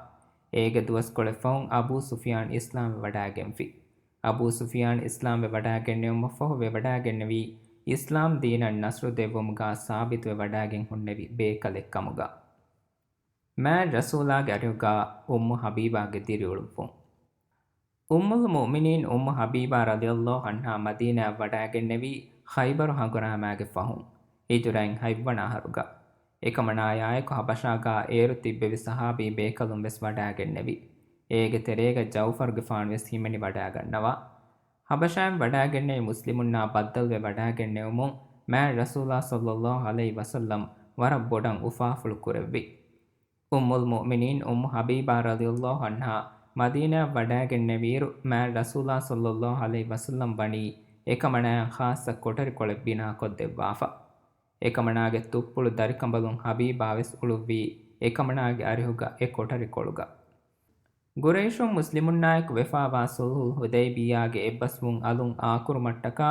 އޭގެ ދުވަސްކޮޅެއް ފަހުން އަބޫ ސުފިޔާން އިސްލާމްވެވަޑާގެންފި. އަބޫ ސުފިޔާން އިސްލާމްވެވަޑާގެންނެވުމަށްފަހު ވެވަޑާގެންނެވީ އިސްލާމް ދީނަށް ނަޞްރު ދެއްވުމުގާ ސާބިތުވެވަޑާގެން ހުންނެވި ބޭކަލެއްކަމުގަ. މާތް ރަސޫލާގެ އަރިހުގާ އުއްމު ޙަބީބާގެ ދިރިއުޅުއްވުން. އުއްމުލް މުއުމިނީން އުއްމު ޙަބީބާ ރަޟިޔަﷲ ޢަންހާ މަދީނާއަށް ވަޑާގެންނެވީ ޚައިބަރު ހަނގުރާމާގެ ފަހުން، ހިޖުރައިން ހަތްވަނަ އަހަރުގަ. އެކަމަނާޔާއެކު ޙަބަޝާގާ އޭރު ތިއްބެވި ޞަޙާބީ ބޭކަލުން ވެސް ވަޑާގެންނެވި. އޭގެ ތެރޭގަ ޖަޢުފަރުގެފާނު ވެސް ހިމެނިވަޑާގަންނަވާ. ޙަބަޝާއިން ވަޑާގެންނެވި މުސްލިމުންނާ ބައްދަލުވެ ވަޑާގެންނެވުމުން މާތް ރަސޫލާ ޞައްލަﷲ ޢަލައިހި ވަސައްލަމް ވަރަށް ބޮޑަށް އުފާފުޅު ކުރެއްވި. އުއްމުލް މުއުމިނީން އުއްމު ޙަބީބާ ރަޟިޔަﷲ ޢަންހާ މަދީނާއަށް ވަޑާގެންނެވިއިރު، މާތް ރަސޫލާ ޞައްލަﷲ ޢަލައިހި ވަސައްލަމް ވަނީ އެކަމަނާއަށް ޚާއްޞަ ކޮޓަރިކޮޅެއް ބިނާކޮށްދެއްވާފަ. އެކަމަނާގެ ތުއްޕުޅު ދަރިކަނބަލުން ޙަބީބާ ވެސް އުޅުއްވީ އެކަމަނާގެ އަރިހުގަ އެ ކޮޓަރިކޮޅުގަ. ޤުރައިޝުން މުސްލިމުންނާއެކު ވެފާވާ ޞުލްޙުލް ޙުދައިބިއްޔާގެ އެއްބަސްވުން އަލުން އާކުރުމަށްޓަކާ،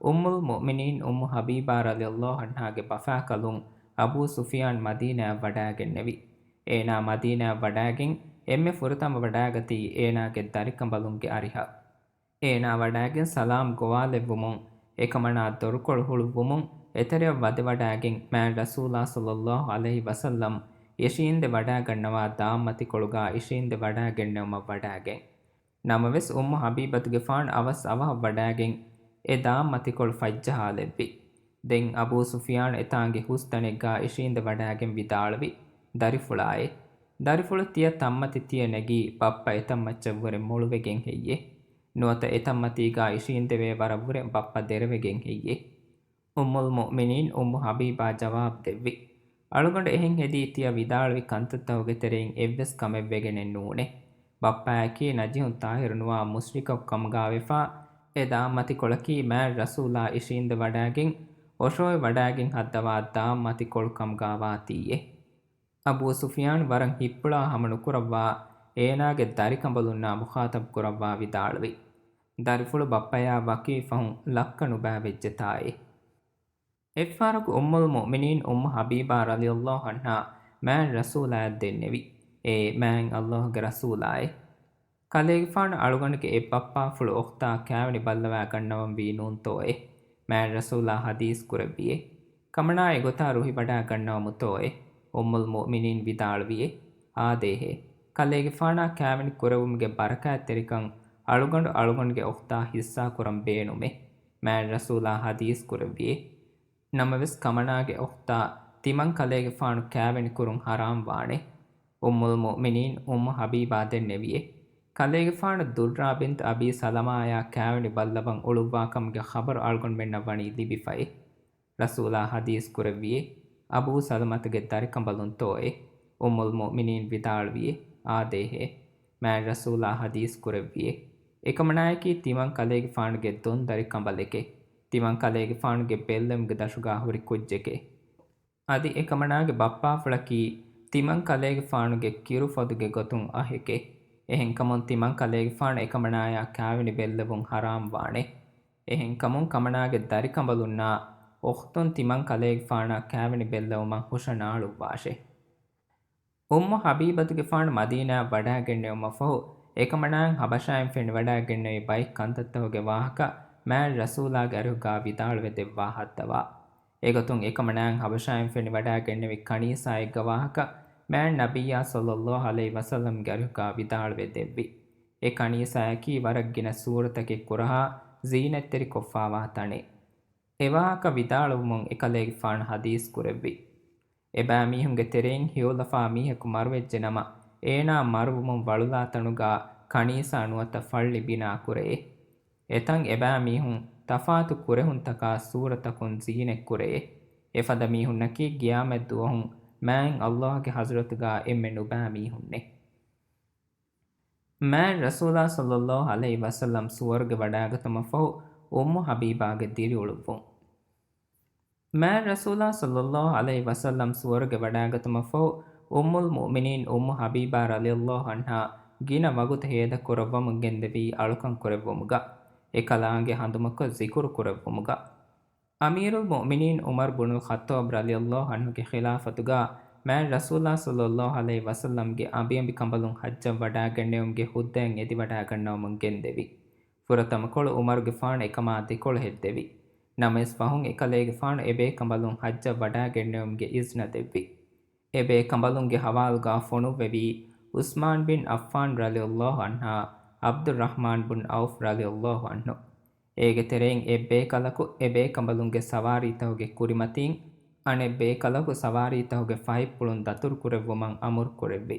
އުއްމުލް މުއުމިނީން އުއްމު ޙަބީބާ ރަޟިޔަﷲ ޢަންހާގެ ބަފާކަލުން އަބޫ ސުފިޔާން މަދީނާއަށް ވަޑާގެންނެވި. އޭނާ މަދީނާއަށް ވަޑާގެން އެންމެ ފުރަތަމަ ވަޑާގަތީ އޭނާގެ ދަރިކަނބަލުންގެ އަރިހަށް. އޭނާ ވަޑާގެން ސަލާމް ގޮވާލެއްވުމުން، އެކަމަނާ ދޮރުކޮޅު ހުޅުއްވުމުން، އެތެރެއަށް ވަދެވަޑާގެން، މާތް ރަސޫލާ ޞައްލަﷲ ޢަލައިހި ވަސައްލަމް އިށީނދެ ވަޑާގަންނަވާ ދާންމަތިކޮޅުގާ އިށީނދެ ވަޑާގެންނެވުމަށް ވަޑާގެން. ނަމަވެސް، އުއްމު ޙަބީބަތުގެފާނު އަވަސް އަވަހަށް ވަޑާގެން، އެ ދާންމަތިކޮޅު ފަތްޖަހާލެއްވި. ދެން އަބޫ ސުފިޔާން އެތާނގެ ހުސްތަނެއްގާ އިށީނދެ ވަޑާގެން ވިދާޅުވި، ދަރިފުޅާއޭ! ދަރިފުޅު ތިޔަ ތަންމަތި ތިޔަ ނެގީ ބައްޕަ އެތަންމައްޗަށްވުރެ މޮޅުވެގެން ހެއްޔޭ؟ ނުވަތަ އެތަންމަތީގާ އިށީނދެވޭ ވަރަށްވުރެ ބައްޕަ ދެރަވެގެން ހެއްޔޭ؟ އުއްމުލް މުއުމިނީން އުއްމު ޙަބީބާ ޖަވާބު ދެއްވި، އަޅުގަނޑު އެހެން ހެދީ ތިޔަ ވިދާޅުވި ކަންތައްތަކުގެ ތެރެއިން އެއްވެސް ކަމެއް ވެގެނެއް ނޫނޭ. ބައްޕައަކީ ނަޖިހުން ޠާހިރު ނުވާ މުޝްރިކަކު ކަމުގާވެފާ، އެ ދާންމަތިކޮޅަކީ މާތް ރަސޫލާ އިށީނދެ ވަޑާގެން، އޮށޯވެ ވަޑާގެން ހައްދަވާ ދާންމަތިކޮޅު ކަމުގާވާތީއޭ. އަބޫ ސުފިޔާން ވަރަށް ހިތްޕުޅާ ހަމަ ނުކުރައްވާ، އޭނާގެ ދަރިކަނބަލުންނާ މުޚާޠަބު ކުރައްވާ ވިދާޅުވި، ދަރިފުޅު ބައްޕަޔާ ވަކިވި ފަހުން ލައްކަ ނުބައިވެއްޖެތާއޭ. އެއްފަހަރަކު އުއްމުލް މުއުމިނީން އުއްމު ޙަބީބާ ރަޟިޔަﷲ ޢަންހާ މާތް ރަސޫލާއަށް ދެންނެވި، އޭ މާތް ﷲގެ ރަސޫލާއޭ! ކަލޭގެފާނު އަޅުގަނޑުގެ އެއްބައްޕާފުޅު އުޚްތާ ކާވެނި ބައްލަވާ ގަންނަވަންވީ ނޫންތޯއޭ؟ މާތް ރަސޫލާ ޙަދީޘް ކުރެއްވިއޭ. ކަމަނާ އެގޮތާ ރުހިވަޑާ ގަންނަވަމުތޯއޭ؟ އުއްމުލް މުއުމިނީން ވިދާޅުވިއޭ، އާދޭހޭ! ކަލޭގެފާނާ ކާވެނި ކުރެވުމުގެ ބަރަކާތްތެރިކަން އަޅުގަނޑު އަޅުގަނޑުގެ އުޚްތާ ޙިއްޞާ ކުރަން ބޭނުމޭ. މާތް ރަސޫލާ ޙަދީޘް ކުރެއްވިއޭ. ނަމަވެސް، ކަމަނާގެ އުޚްތާ ތިމަން ކަލޭގެފާނު ކާވެނި ކުރުން ޙަރާމް ވާނެ. އުއްމުލް މުއުމިނީން އުއްމު ޙަބީބާ ދެންނެވިއޭ. ކަލޭގެފާނު ދުއްރާ ބިންތު އަބީ ސަލަމާއާ ކާވެނި ބައްލަވަން އުޅުއްވާކަމުގެ ޚަބަރު އަޅުގަނޑުމެންނަށް ވަނީ ލިބިފައި. ރަސޫލާ ޙަދީޘް ކުރެއްވިއޭ، އަބޫ ސަލަމަތުގެ ދަރިކަނބަލުންތޯއޭ؟ އުއްމުލް މުއުމިނީން ވިދާޅުވިއޭ، އާދޭހޭ. މާތް ރަސޫލާ ޙަދީޘް ކުރެއްވިއޭ، އެކަމަނާޔަކީ ތިމަން ކަލޭގެފާނުގެ ދޮން ދަރިކަނބަލެކޭ. ތިމަން ކަލޭގެފާނުގެ ބެއްލެވުމުގެ ދަށުގާ ހުރި ކުއްޖެކޭ. އަދި އެކަމަނާގެ ބައްޕާފުޅަކީ ތިމަން ކަލޭގެފާނުގެ ކިރުފޮދުގެ ގޮތުން އަހެކޭ. އެހެންކަމުން ތިމަން ކަލޭގެފާނު އެކަމަނާޔާ ކާވެނި ބެއްލެވުން ޙަރާމް ވާނެ. އެހެންކަމުން ކަމަނާގެ ދަރިކަނބަލުންނާ އުޚްތުން ތިމަން ކަލޭގެފާނާ ކާވެނި ބެއްލެވުމަށް ހުށަނާޅުއްވާށޭ. އުއްމު ޙަބީބަތުގެފާނު މަދީނާއަށް ވަޑާގެންނެވުމަށްފަހު، އެކަމަނާއަށް ޙަބަޝާއިން ފެނިވަޑާގެންނެވި ބައެއް ކަންތައްތަކުގެ ވާހަކަ މާތް ރަސޫލާގެ އަރިހުގާ ވިދާޅުވެ ދެއްވާ ހައްދަވާ. އެގޮތުން އެކަމަނާއަށް ޙަބަޝާއިން ފެނިވަޑާގެންނެވި ކަނީސާއެއްގަ ވާހަކަ މާތް ނަބިއްޔާ ޞައްލައްލާހު ޢަލައިހި ވަސައްލަމްގެ އަރިހުގާ ވިދާޅުވެ ދެއްވި. އެ ކަނީސާއަކީ ވަރަށް ގިނަ ސޫރަތަކެއް ކުރަހާ ޒީނަތްތެރިކޮށްފާވާ ތަނެއް. އެވާހަކަ ވިދާޅުވުމުން އެކަލޭގެފާނު ޙަދީޘް ކުރެއްވި. އެބައިމީހުންގެ ތެރެއިން ހެޔޮލަފާ މީހަކު މަރުވެއްޖެނަމަ، އޭނާ މަރުވުމުން ވަޅުލާ ތަނުގާ ކަނީސާ ނުވަތަ ފައްޅި ބިނާ ކުރެއޭ. އެތަން އެބައިމީހުން ތަފާތު ކުރެހުންތަކާ ސޫރަތަކުން ޒީނަތް ކުރެއޭ. އެފަދަ މީހުންނަކީ ގިޔާމަތް ދުވަހުން މާތް ﷲ ގެ ޙަޟްރަތުގާ އެންމެ ނުބައި މީހުންނޭ. މާތް ރަސޫލާ ޞައްލައްލާހު ޢަލައިހި ވަސައްލަމް ސުވަރުގެ ވަޑާގަތުމަށްފަހު އުއްމު ޙަބީބާގެ ދިރިއުޅުއްވުން. މާތް ރަސޫލާ ޞައްލައްލާހު ޢަލައިހި ވަސައްލަމް ސުވަރުގެ ވަޑާގަތުމަށްފަހު، އުއްމުލް މުއުމިނީން އުއްމު ޙަބީބާ ރަޟިޔައްލާހު ޢަންހާ ގިނަ ވަގުތު ހޭދަ ކުރައްވަމުން ގެންދެވީ އަޅުކަން ކުރެއްވުމުގަ، އެކަލާނގެ ހަނދުމަކޮށް ޒިކުރު ކުރެއްވުމުގަ. އަމީރުލް މުއުމިނީން ޢުމަރު ބުނުލް ޚައްޠާބް ރަޟިޔައްލާހު ޢަންހުގެ ޚިލާފަތުގާ މާތް ރަސޫލާ ޞައްލައްލާހު ޢަލައިހި ވަސައްލަމްގެ އަނބިއަނބި ކަނބަލުން ޙައްޖަށް ވަޑާގެންނެވުމުގެ ހުއްދައިން އެދިވަޑާގަންނަވަމުން ގެންދެވި. ފުރަތަމަކޮޅު ޢުމަރުގެފާނު އެކަމާ ދެކޮޅު ހެއްދެވި. ނަމަވެސް ފަހުން އެކަލޭގެފާނު އެބޭކަނބަލުން ޙައްޖަށް ވަޑާގެންނެވުމުގެ އިޒްނަ ދެއްވި. އެބޭކަނބަލުންގެ ޙަވާލުގާ ފޮނުއްވެވީ ޢުސްމާން ބިން ޢައްފާން ރަޟިޔައްލާހު ޢަންހާ، ޢަބްދުއްރަޙްމާން ބުން ޢައުފް ރަޟިޔައްލާހު ޢަންހު. އޭގެ ތެރެއިން އެއްބޭކަލަކު އެބޭކަނބަލުންގެ ސަވާރީތަކުގެ ކުރިމަތީން އަނެއްބޭކަލަކު ސަވާރީތަކުގެ ފަހިތްޕުޅުން ދަތުރުކުރެއްވުމަށް އަމުރު ކުރެއްވި.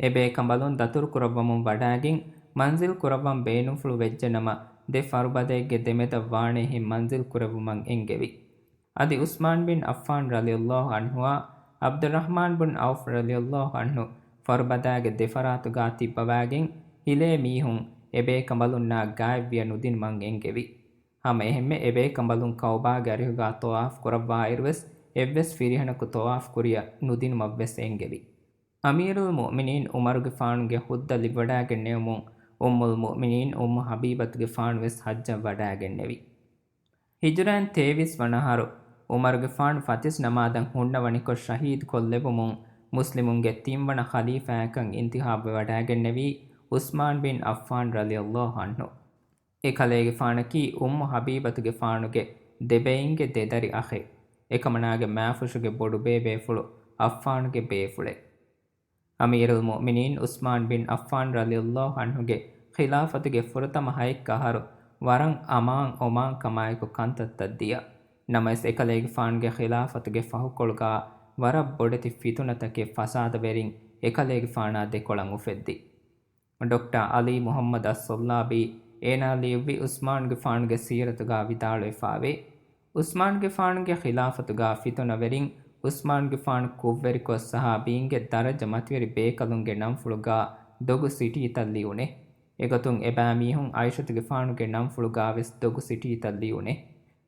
އެބޭކަނބަލުން ދަތުރުކުރައްވަމުން ވަޑާގެން މަންޒިލް ކުރައްވަން ބޭނުންފުޅު ވެއްޖެނަމަ، ދެ ފަރުބަދައެއްގެ ދެމެދަށް ވާނޭހެން މަންޒިލް ކުރެއްވުމަށް އެންގެވި. އަދި ޢުސްމާން ބިން ޢައްފާން ރަޟިޔައްލާހު ޢަންހުއާ، ޢަބްދުއްރަޙްމާން ބުން ޢައުފް ރަޟިޔައްލާހު ޢަންހު ފަރުބަދާގެ ދެފަރާތުގާ ތިއްބަވާގެން ހިލޭ މީހުން އެބޭކަނބަލުންނާ ގާތްވިޔަ ނުދިނުމަށް އެންގެވި. ހަމައެހެންމެ އެބޭކަނބަލުން ކަޢުބާގެ އަރިހުގާ ޠަވާފް ކުރައްވާއިރުވެސް އެއްވެސް ފިރިހެނަކު ޠަވާފް ކުރިޔަ ނުދިނުމަށްވެސް އެންގެވި. އަމީރުލް މުއުމިނީން ޢުމަރުގެފާނުގެ ހުއްދަ ލިބިވަޑާގެންނެވުމުން އުއްމުލް މުއުމިނީން އުއްމު ޙަބީބަތުގެފާނުވެސް ޙައްޖަށް ވަޑާގެންނެވި. ހިޖުރައިން ތޭވީސް ވަނަ އަހަރު، ޢުމަރުގެފާނު ފަތިސް ނަމާދަށް ހުންނަވަނިކޮށް ޝަހީދުކޮށްލެވުމުން، މުސްލިމުންގެ ތިންވަނަ ޚަލީފާއަކަށް އިންތިޚާބުވެވަޑާގެންނެވީ ޢުސްމާން ބިން ޢައްފާން ރަޟިޔައްލާހު ޢަންހު. އެކަލޭގެފާނަކީ އުއްމު ޙަބީބަތުގެފާނުގެ ދެބެއިންގެ ދެދަރި އަޚެއް. އެކަމަނާގެ މާފުށުގެ ބޮޑުބޭބޭފުޅު ޢައްފާނުގެ ބޭފުޅެއް. އަމީރުލް މުއުމިނީން ޢުސްމާން ބިން ޢައްފާން ރަޟިޔައްލާހު ޢަންހުގެ ޚިލާފަތުގެ ފުރަތަމަ ހައެއްކަ އަހަރު ވަރަށް އަމާން އޮމާން ކަމާއެކު ކަންތައްތައް ދިޔަ. ނަމަވެސް އެކަލޭގެފާނުގެ ޚިލާފަތުގެ ފަހުކޮޅުގާ ވަރަށް ބޮޑެތި ފިތުނަތަކެއް ފަސާދަވެރިން އެކަލޭގެފާނާ ދެކޮޅަށް އުފެއްދި. ޑޮކްޓަރ ޢަލީ މުޙައްމަދު އައްސައްލާބީ އޭނާ ލިޔުއްވި ޢުސްމާންގެފާނުގެ ސީރަތުގާ ވިދާޅުވެފާވޭ، ޢުސްމާންގެފާނުގެ ޚިލާފަތުގާ ފިތުނަވެރިން ޢުސްމާންގެފާނު ކުށްވެރިކޮށް ޞަޙާބީންގެ ދަރަޖަ މަތިވެރި ބޭކަލުންގެ ނަންފުޅުގާ ދޮގު ސިޓީތައް ލިޔުނެ. އެގޮތުން އެބައިމީހުން ޢާއިޝަތުގެފާނުގެ ނަންފުޅުގާވެސް ދޮގު ސިޓީތައް ލިޔުނެ.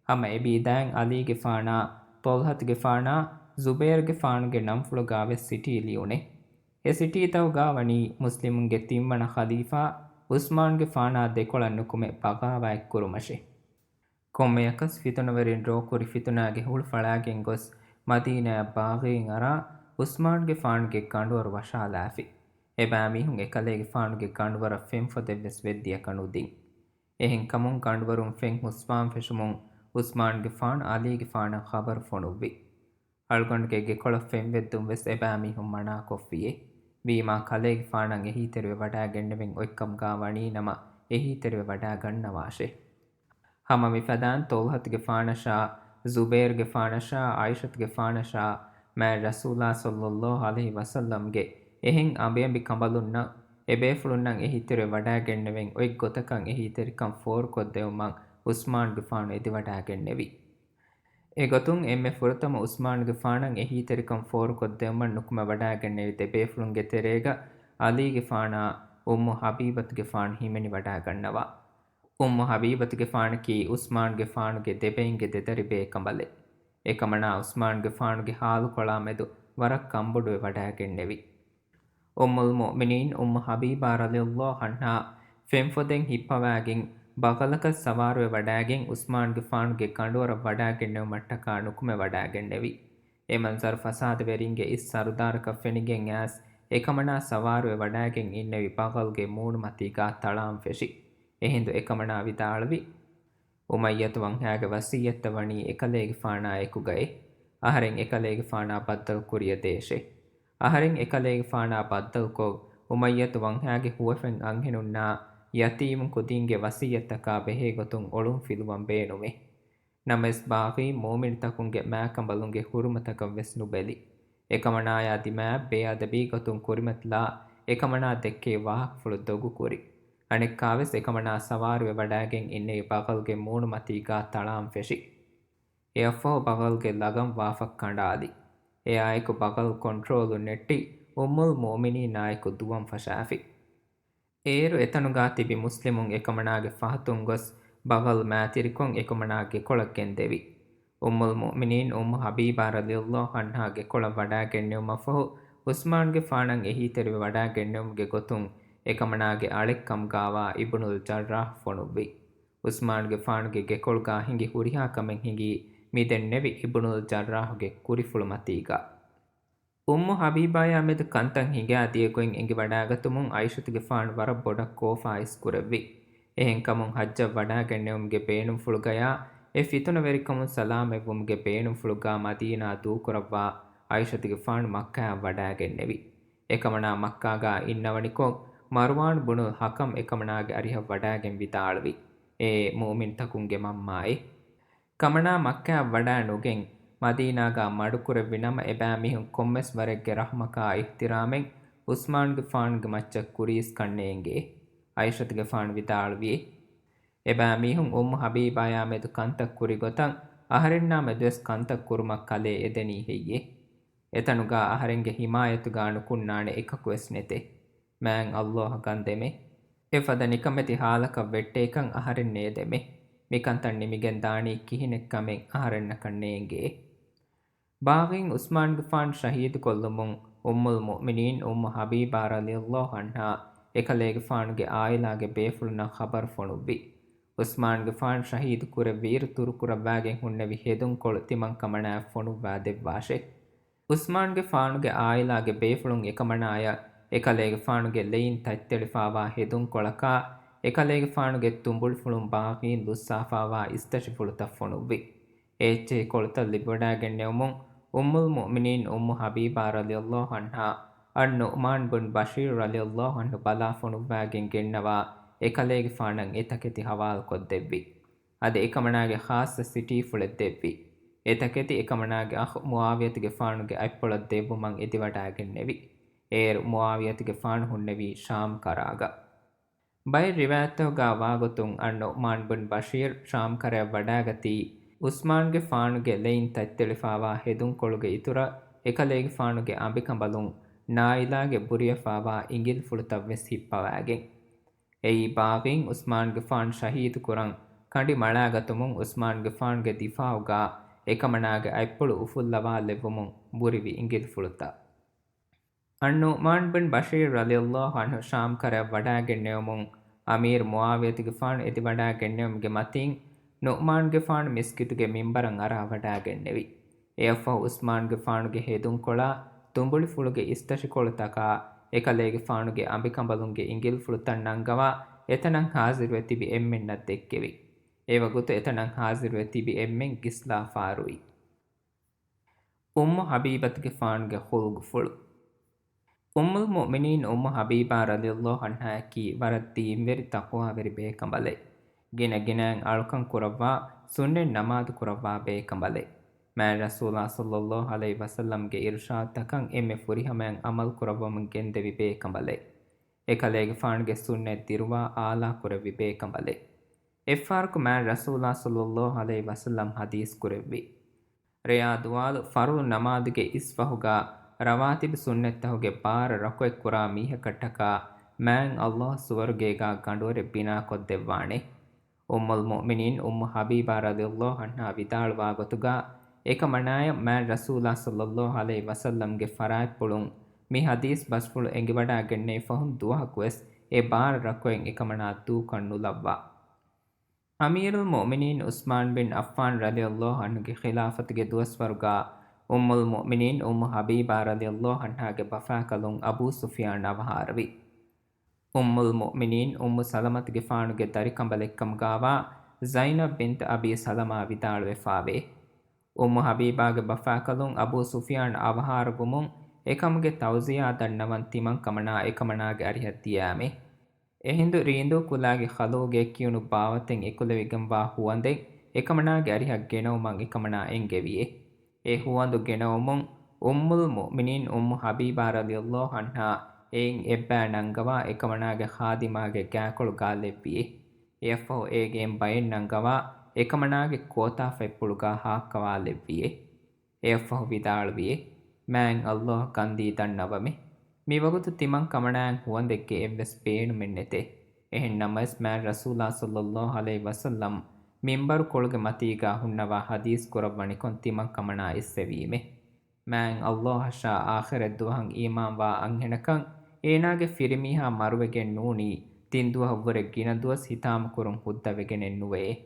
ހަމަ އެބީދާއިން ޢަލީގެފާނާ، ޠަލްޙަތުގެފާނާ، ޒުބައިރުގެފާނުގެ ނަންފުޅުގާވެސް ސިޓީ ލިޔުނެ. އެ ސިޓީތަކުގާ ވަނީ މުސްލިމުންގެ ތިންވަނަ ޚަލީފާ ޢުސްމާންގެފާނާ ދެކޮޅަށް ނުކުމެ ބަޣާވާތް ކުރުމަށެ. ކޮންމެއަކަސް ފިތުނަވެރިން ރޯކުރި ފިތުނާގެ ހުޅުފަޅާގެން ގޮސް މަދީނާއަށް ބާޣީން އަރާ ޢުސްމާންގެފާނުގެ ގަނޑުވަރު ވަށާލާފި. އެބައިމީހުން އެކަލޭގެފާނުގެ ގަނޑުވަރަށް ފެންފޮދެއްވެސް ވެއްދިޔަކަ ނުދިން. އެހެންކަމުން ގަނޑުވަރުން ފެން ހުސްވާން ފެށުމުން ޢުސްމާންގެފާނު ޢަލީގެފާނަށް ޚަބަރު ފޮނުއްވި. އަޅުގަނޑުގެ ގެކޮޅަށް ފެން ވެއްދުން ވެސް އެބައިމީހުން މަނާކޮށްފިއޭ. ވީމާ ކަލޭގެފާނަށް އެހީތެރިވެ ވަޑާގެންނެވެން އޮތްކަމުގާ ވަނީނަމަ އެހީތެރިވެ ވަޑާގަންނަވާށޭ. ހަމަ މިފަދައިން ޠަލްޙަތުގެފާނަށާ، ޒުބައިރުގެފާނަށާ، ޢާއިޝަތުގެފާނަށާ، މާތް ރަސޫލާ ޞައްލައްލާހު ޢަލައިހި ވަސައްލަމްގެ އެހެން އަނބިއަނބި ކަނބަލުންނަށް އެބޭފުޅުންނަށް އެހީތެރިވެވަޑައިގެންނެވެން އޮތް ގޮތަކަށް އެހީތެރިކަން ފޯރުކޮށްދެވުމަށް ޢުސްމާންގެފާނު އެދިވަޑައިގެންނެވި. އެގޮތުން އެންމެ ފުރަތަމަ ޢުސްމާންގެފާނަށް އެހީތެރިކަން ފޯރުކޮށްދެވުމަށް ނުކުމެވަޑައިގެންނެވި ދެބޭފުޅުންގެ ތެރޭގަ ޢަލީގެފާނާ އުއްމު ޙަބީބަތުގެފާނު ހިމެނިވަޑައިގަންނަވާ. އުއްމު ޙަބީބަތުގެފާނަކީ ޢުސްމާންގެފާނުގެ ދެބެއިންގެ ދެދަރި ބޭކަނބަލެއް. އެކަމަނާ ޢުސްމާންގެފާނުގެ ޙާލުކޮޅާ މެދު ވަރަށް ކަންބޮޑުވެވަޑައިގެންނެވި. އުއްމުލްމުއުމިނީން އުއްމު ޙަބީބާ ރަޟިޔަﷲ ޢަންހާ ފެންފޮދެއް ހިއްޕަވާގެން، ބަޣަލަކަށް ސަވާރުވެވަޑައިގެން، ޢުސްމާންގެފާނުގެ ގަނޑުވަރަށް ވަޑައިގެންނެވުމަށްޓަކާ ނުކުމެވަޑައިގެންނެވި. އެ މަންޒަރު ފަސާދަވެރިންގެ އިސް ސަރުދާރަކަށް ފެނިގެން އައިސް، އެކަމަނާ ސަވާރުވެވަޑައިގެން އިންނެވި ބަޣަލްގެ މޫނުމަތީގާ ތަޅާން ފެށި. އެހިނދު އެކަމަނާ ވިދާޅުވި، އުމައްޔަތު ވަންހާގެ ވަޞިއްޔަތްތައް ވަނީ އެކަލޭގެފާނާ އެކުގައޭ. އަހަރެން އެކަލޭގެފާނާ ބައްދަލު ކުރިޔަށް ދޭށޭ. އަހަރެން އެކަލޭގެފާނާ ބައްދަލުކޮށް، އުމައްޔަތު ވަންހާގެ ހުވަފެން އަންހެނުންނާ ޔަތީމު ކުދީންގެ ވަޞިއްޔަތްތަކާ ބެހޭ ގޮތުން އޮޅުން ފިލުވަން ބޭނުމޭ. ނަމަވެސް ބާޣީ މުއުމިނުތަކުންގެ މާކަނބަލުންގެ ހުރުމަތަކަށް ވެސް ނުބެލި. އެކަމަނާޔާ ދިމާއަށް ބޭއަދަބީ ގޮތުން ކުރިމަތިލާ، އެކަމަނާ ދެއްކޭ ވާހަކަފުޅު ދޮގު ކުރި. އަނެއްކާވެސް އެކަމަނާ ސަވާރުވެވަޑައިގެން އިންނެވި ބަޣަލްގެ މޫނުމަތީގާ ތަޅާން ފެށި. އެއަށްފަހު ބަޣަލްގެ ލަގަން ވާފަށް ކަނޑާލި. އެއާއެކު ބަޣަލް ކޮންޓްރޯލު ނެއްޓި، އުއްމުލް މުއުމިނީނާއެކު ދުވަން ފަށާފި. އޭރު އެތަނުގާ ތިބި މުސްލިމުން އެކަމަނާގެ ފަހަތުން ގޮސް، ބަޣަލް މާތިރިކޮށް އެކަމަނާ ގެކޮޅަށް ގެންދެވި. އުއްމުލް މުއުމިނީން އުއްމު ޙަބީބާ ރަޟިޔަﷲ ޢަންހާ ގެކޮޅަށް ވަޑައިގެންނެވުމަށްފަހު، ޢުސްމާންގެފާނަށް އެހީތެރިވެވަޑައިގެންނެވުމުގެ ގޮތުން އެކަމަނާގެ އަޅެއްކަމުގާވާ އިބްނުލް ޖައްރާޙް ފޮނުއްވި. ޢުސްމާންގެފާނުގެ ގެކޮޅުގާ ހިނގި ހުރިހާ ކަމެއް ހިނގީ މިދެންނެވި އިބްނުލް ޖައްރާޙުގެ ކުރިފުޅުމަތީގަ. އުއްމު ޙަބީބާޔާ މެދު ކަންތައް ހިނގާ ދިޔަ ގޮތް އެނގިވަޑާގަތުމުން ޢާއިޝަތުގެފާނު ވަރަށް ބޮޑަށް ކޯފާ އިސްކުރެއްވި. އެހެންކަމުން ޙައްޖަށް ވަޑައިގެންނެވުމުގެ ބޭނުންފުޅުގަޔާ އެ ފިތުނަވެރިކަމުން ސަލާމަތްވުމުގެ ބޭނުންފުޅުގާ މަދީނާ ދޫކުރައްވާ ޢާއިޝަތުގެފާނު މައްކާއަށް ވަޑައިގެންނެވި. އެކަމަނާ މައްކާގާ އިންނަވަނިކޮށް، މަރުވާން ބުނުލް ޙަކަމް އެކަމަނާގެ އަރިހަށް ވަޑައިގެން ވިދާޅުވި، އޭ މުއުމިންތަކުންގެ މަންމާއޭ! ކަމަނާ މައްކާއަށް ވަޑައި ނުގެން، މަދީނާގާ މަޑުކުރެއްވި ނަމަ، އެބައިމީހުން ކޮންމެސް ވަރެއްގެ ރަޙްމަކާ އިޙްތިރާމެއް ޢުސްމާންގެފާނުގެ މައްޗަށް ކުރީސް ކަންނޭނގޭ. ޢާއިޝަތުގެފާނު ވިދާޅުވި، އެބައިމީހުން އުއްމު ޙަބީބާޔާ މެދު ކަންތައް ކުރި ގޮތަށް، އަހަރެންނާ މެދުވެސް ކަންތައް ކުރުމަށް ކަލޭ އެދެނީ ހެއްޔޭ؟ އެތަނުގާ އަހަރެންގެ ޙިމާޔަތުގާ ނުކުންނާނެ އެކަކުވެސް ނެތޭ. މާތް ﷲ އަށް ކަންދެމޭ. އެފަދަ ނިކަމެތި ޙާލަކަށް ވެއްޓޭކަން އަހަރެން ނޭދެމޭ. މިކަންތައް ނިމިގެން ދާނީ ކިހިނެއްކަމެއް އަހަރެންނަކަށް ނޭނގޭ. ބާޣީން ޢުސްމާންގެފާނު ޝަހީދުކޮށްލުމުން އުއްމުލް މުއުމިނީން އުއްމު ޙަބީބާ ރަޟިޔަﷲ ޢަންހާ އެކަލޭގެފާނުގެ ޢާއިލާގެ ބޭފުޅުންނަށް ޚަބަރު ފޮނުއްވި. ޢުސްމާންގެފާނު ޝަހީދު ކުރެއްވިއިރު ތުރުކުރައްވާގެން ހުންނެވި ހެދުންކޮޅު ތިމަން ކަމަނާއަށް ފޮނުއްވާ ދެއްވާށޭ. ޢުސްމާންގެފާނުގެ ޢާއިލާގެ ބޭފުޅުން އެކަމަނާޔަށް އެކަލޭގެފާނުގެ ލެއިން ތަތްތެޅިފާވާ ހެދުންކޮޅަކާ، އެކަލޭގެފާނުގެ ތުނބުޅިފުޅުން ބާޣީން ލުއްސާފާވާ އިސްތަށިފުޅުތައް ފޮނުއްވި. އެ އެއްޗެހި ކޮޅުތައް ލިބިވަޑައިގެންނެވުމުން، އުއްމުލް މުއުމިނީން އުއްމު ޙަބީބާ ރަޟިޔަﷲ ޢަންހާ، އައްނުޢުމާން ބިން ބަޝީރް ރަޟިޔަﷲ ޢަންހު ބަލާ ފޮނުއްވާގެން ގެންނަވާ އެކަލޭގެފާނަށް އެތަކެތި ޙަވާލުކޮށްދެއްވި. އަދި އެކަމަނާގެ ޚާއްޞަ ސިޓީފުޅެއް ދެއްވި. އެތަކެތި އެކަމަނާގެ އަޚް މުޢާވިޔަތުގެފާނުގެ އަތްޕުޅަށް ދެއްވުމަށް އެދިވަޑައިގެންނެވި. އޭރު މުޢާވިޔަތުގެފާނު ހުންނެވީ ޝާމް ކަރާގަ. ބައެއް ރިވާޔަތްތަކުގާ ވާގޮތުން، އައްނުޢުމާން ބިން ބަޝީރް ޝާމް ކަރަޔަށް ވަޑައިގަތީ، ޢުސްމާންގެފާނުގެ ލެއިން ތަތްތެޅިފާވާ ހެދުންކޮޅުގެ އިތުރަށް، އެކަލޭގެފާނުގެ އަނބިކަނބަލުން ނާއިލާގެ ބުރިޔަފާވާ އިނގިލިފުޅުތައް ވެސް ހިއްޕަވާގެން. އެއީ ބާޣީން ޢުސްމާންގެފާނު ޝަހީދުކުރަން ކަނޑި މަޅާގަތުމުން ޢުސްމާންގެފާނުގެ ދިފާޢުގާ އެކަމަނާގެ އަތްޕުޅު އުފުއްލަވާލެއްވުމުން ބުރިވި އިނގިލިފުޅުތައް. އައްނުޢުމާން ބިން ބަޝީރް ރަޟިޔަﷲ ޢަންހު ޝާމް ކަރަޔަށް ވަޑައިގެންނެވުމުން، އަމީރު މުޢާވިޔަތުގެފާނު އެދިވަޑައިގެންނެވުމުގެ މަތީން، ނުޢުމާންގެފާނު މިސްކިތުގެ މިންބަރަށް އަރާ ވަޑައިގެންނެވި. އެއަށްފަހު ޢުސްމާންގެފާނުގެ ހެދުންކޮޅާ، ތުނބުޅިފުޅުގެ އިސްތަށިކޮޅުތަކާ، އެކަލޭގެފާނުގެ އަނބިކަނބަލުންގެ އިނގިލިފުޅުތައް ނަންގަވާ، އެތަނަށް ޙާޟިރުވެ ތިބި އެންމެންނަށް ދެއްކެވި. އެވަގުތު އެތަނަށް ޙާޟިރުވެ ތިބި އެންމެން ގިސްލާފާރުވި. އުއްމު ޙަބީބަތުގެފާނުގެ ޚުލްޤުފުޅު. އުއްމުލް މުއުމިނީން އުއްމު ޙަބީބާ ރަޟިޔަﷲ ޢަންހާއަކީ ވަރަށް ދީންވެރި ތަޤްވާވެރި ބޭކަނބަލެއް. ގިނަ ގިނައިން އަޅުކަން ކުރައްވާ، ސުންނަތް ނަމާދު ކުރައްވާ ބޭކަނބަލެއް. މާތް ރަސޫލާ ޞައްލަﷲ ޢަލައިހި ވަސައްލަމްގެ އިރުޝާދުތަކަށް އެންމެ ފުރިހަމައިން ޢަމަލު ކުރައްވަމުން ގެންދެވި ބޭކަނބަލެއް. އެކަލޭގެފާނުގެ ސުންނަތް ދިރުވާ އާލާ ކުރެއްވި ބޭކަނބަލެއް. އެއްފަހަރަކު މާތް ރަސޫލާ ޞައްލައްލާހު ޢަލައިހި ވަސައްލަމް ޙަދީޘް ކުރެއްވި، ރެޔާ ދުވާލު ފަރުޟު ނަމާދުގެ އިސްފަހުގާ ރަވާތިބު ސުންނަތްތަހުގެ ބާރަ ރަކުޢަތް ކުރާ މީހަކަށްޓަކާ މާތް ﷲ ސުވަރުގޭގާ ގަނޑުވަރެއް ބިނާކޮށްދެއްވާނެ. އުއްމުލް މުއުމިނީން އުއްމު ޙަބީބާ ރަޟިޔައްލާހު ޢަންހާ ވިދާޅުވާ ގޮތުގާ، އެކަމަނާޔަށް މާތް ރަސޫލާ ޞައްލައްލާހު ޢަލައިހި ވަސައްލަމްގެ ފަރާތްޕުޅުން މި ޙަދީޘް ބަސްފުޅު އެނގިވަޑާގެންނެވި ފަހުން ދުވަހަކުވެސް އެ ބާރަ ރަކުޢަތް އެކަމަނާ ދޫކޮށް ނުލައްވާ. އަމީރުލް މުއުމިނީން ޢުސްމާން ބިން ޢައްފާން ރަޟިޔައްލާހު ޢަންހުގެ ޚިލާފަތުގެ ދުވަސްވަރުގާ އުއްމުލް މުއުމިނީން އުއްމު ޙަބީބާ ރަޟިޔައްލާހު ޢަންހާގެ ބަފާކަލުން އަބޫ ސުފްޔާން އަވަހާރަވި. އުއްމުލް މުއުމިނީން އުއްމު ސަލަމަތުގެފާނުގެ ދަރިކަނބަލެއްކަމުގާވާ ޒައިނަބް ބިންތު އަބީ ސަލަމާ ވިދާޅުވެފާވޭ. އުއްމު ޙަބީބާގެ ބަފާކަލުން އަބޫ ސުފްޔާން އަވަހާރަވުމުން އެކަމުގެ ތައުޒިޔާ ދަންނަވަން ތިމަން ކަމަނާ އެކަމަނާގެ އަރިހަށް ދިޔާމެ. އެހިނދު ރީނދޫ ކުލާގެ ޚަލޫގެ ކިޔުނު ބާވަތެއް އެކުލެވިގެންވާ ހުވަނދެއް އެކަމަނާގެ އަރިހަށް ގެނައުމަށް އެކަމަނާ އެންގެވިއޭ. އެ ހުވަނދު ގެނައުމުން އުއްމުލް މުއުމިނީން އުއްމު ޙަބީބާ ރަޟިޔައްލާހު ޢަންހާ އެއިން އެއްބައި ނަންގަވާ އެކަމަނާގެ ޚާދިމާގެ ގާކޮޅުގާ ލެއްވިއޭ. އެއަށްފަހު އޭގެ އެއްބައެއް ނަންގަވާ އެކަމަނާގެ ކޯތާފަތްޕުޅުގާ ހާއްކަވާލެއްވިއޭ. އެއަށްފަހު ވިދާޅުވިއޭ، މާތް ﷲ ކަންދީ ދަންނަވަމެ. މިވަގުތު ތިމަން ކަމަނާއަށް ހުވަނދެއްގެ އެއްވެސް ބޭނުމެއް ނެތޭ. އެހެން ނަމަވެސް މާތް ރަސޫލާ ޞައްލައްލާހު ޢަލައިހި ވަސައްލަމް މިންބަރު ކޮޅުގެ މަތީގާ ހުންނަވާ ޙަދީޘް ކުރައްވަނިކޮށް ތިމަން ކަމަނާ އެއްސެވީމެ. މާތް ﷲ އަށާ އާޚިރަތް ދުވަހަށް އީމާންވާ އަންހެނަކަށް އޭނާގެ ފިރިމީހާ މަރުވެގެން ނޫނީ ތިން ދުވަހަށްވުރެ ގިނަ ދުވަސް ހިތާމަކުރުން ހުއްދަވެގެނެއް ނުވެ.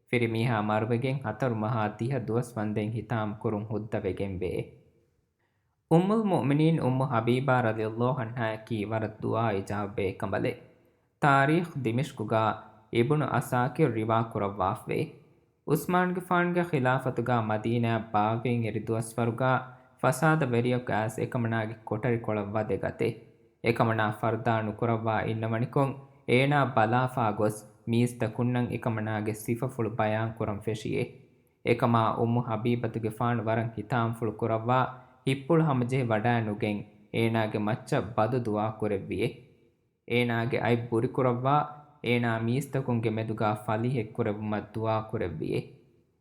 ފިރިމީހާ މަރުވެގެން ހަތަރު މަހާ ދިހަ ދުވަސް ވަންދެން ހިތާމަކުރުން ހުއްދަވެގެންވޭ. އުއްމުލް މުއުމިނީން އުއްމު ޙަބީބާ ރަޟިޔައްލާހު ޢަންހާއަކީ ވަރަށް ދުޢާ އިޖާބަ ބޭކަނބަލެއް. ތާރީޚު ދިމިޝްޤުގާ އިބްނު ޢަސާކިރު ރިވާ ކުރައްވާފަވޭ. ޢުސްމާންގެފާނުގެ ޚިލާފަތުގާ މަދީނާއަށް ބާއްވިން އެރި ދުވަސްވަރުގާ ފަސާދަވެރިޔަކު އައިސް އެކަމަނާގެ ކޮޓަރިކޮޅަށް ވަދެގަތޭ. އެކަމަނާ ފަރުދާ ނުކުރައްވާ އިންނަވަނިކޮށް، އޭނާ ބަލާފާ ގޮސް މީސްތަކުންނަށް އެކަމަނާގެ ސިފަފުޅު ބަޔާންކުރަން ފެށިއޭ. އެކަމާ އުއްމު ޙަބީބަތުގެފާނު ވަރަށް ހިތާމަފުޅު ކުރައްވާ ހިތްޕުޅު ހަމަޖެހި ވަޑާނުގެން އޭނާގެ މައްޗަށް ބަދު ދުޢާ ކުރެއްވިއޭ. އޭނާގެ އަތް ބުރިކުރައްވާ އޭނާ މީސްތަކުންގެ މެދުގާ ފަލީހެއް ކުރެއްވުމަށް ދުޢާ ކުރެއްވިއޭ.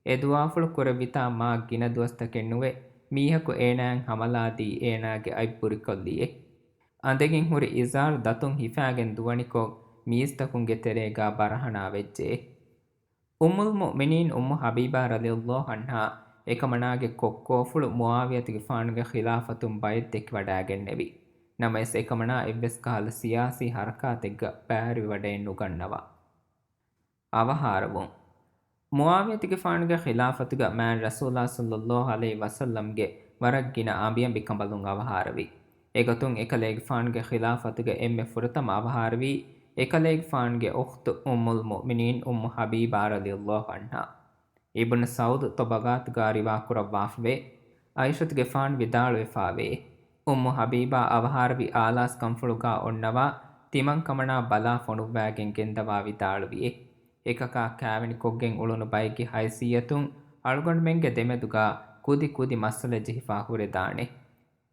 އެ ދުޢާފުޅު ކުރެއްވިތާ މާ ގިނަ ދުވަސްތަކެއް ނުވެ މީހަކު އޭނާއަށް ހަމަލާދީ އޭނާގެ އަތް ބުރިކޮށްލިއޭ. އަނދެގެން ހުރި އިޒާރު ދަތުން ހިފާގެން ދުވަނިކޮށް މީސްތަކުންގެ ތެރޭގާ ބަރަހަނާ ވެއްޖެއޭ. އުއްމުލް މުއުމިނީން އުއްމު ޙަބީބާ ރަޟިޔައްލާހު ޢަންހާ އެކަމަނާގެ ކޮއްކޯފުޅު މުޢާވިޔަތުގެފާނުގެ ޚިލާފަތުން ބައެއް ދެކިވަޑާގެންނެވި. ނަމަވެސް އެކަމަނާ އެއްވެސް ކަހަލަ ސިޔާސީ ހަރަކާތެއްގަ ބައިވެރިވެވަޑައެއް ނުގަންނަވާ. އަވަހާރަވުން. މުޢާވިޔަތުގެފާނުގެ ޚިލާފަތުގަ މާތް ރަސޫލާ ޞައްލައްލާހު ޢަލައިހި ވަސައްލަމްގެ ވަރަށް ގިނަ އަނބިއަނބިކަނބަލުން އަވަހާރަވި. އެގޮތުން އެކަލޭގެފާނުގެ ޚިލާފަތުގަ އެންމެ ފުރަތަމަ އަވަހާރަވީ އެކަލޭގެފާނުގެ އުޚްތު އުއްމުލް މުއުމިނީން އުއްމު ޙަބީބާ ރަޟިޔައްލާހު ޢަންހާ. އިބްނު ސަޢުދު ޠަބަޤާތުގާ ރިވާކުރައްވާފަވޭ، ޢާއިޝަތުގެފާނު ވިދާޅުވެފާވޭ، އުއްމު ޙަބީބާ އަވަހާރަވި އާލާސް ކަންފުޅުގާ އޮންނަވާ ތިމަން ކަމަނާ ބަލާ ފޮނުއްވާގެން ގެންދަވާ ވިދާޅުވިއޭ. އެކަކާ ކާވެނިކޮށްގެން އުޅުނު ބައެއްގެ ހައިސިއްޔަތުން އަޅުގަނޑުމެންގެ ދެމެދުގާ ކުދި ކުދި މައްސަލަ ޖެހިފާ ހުރެދާނެ.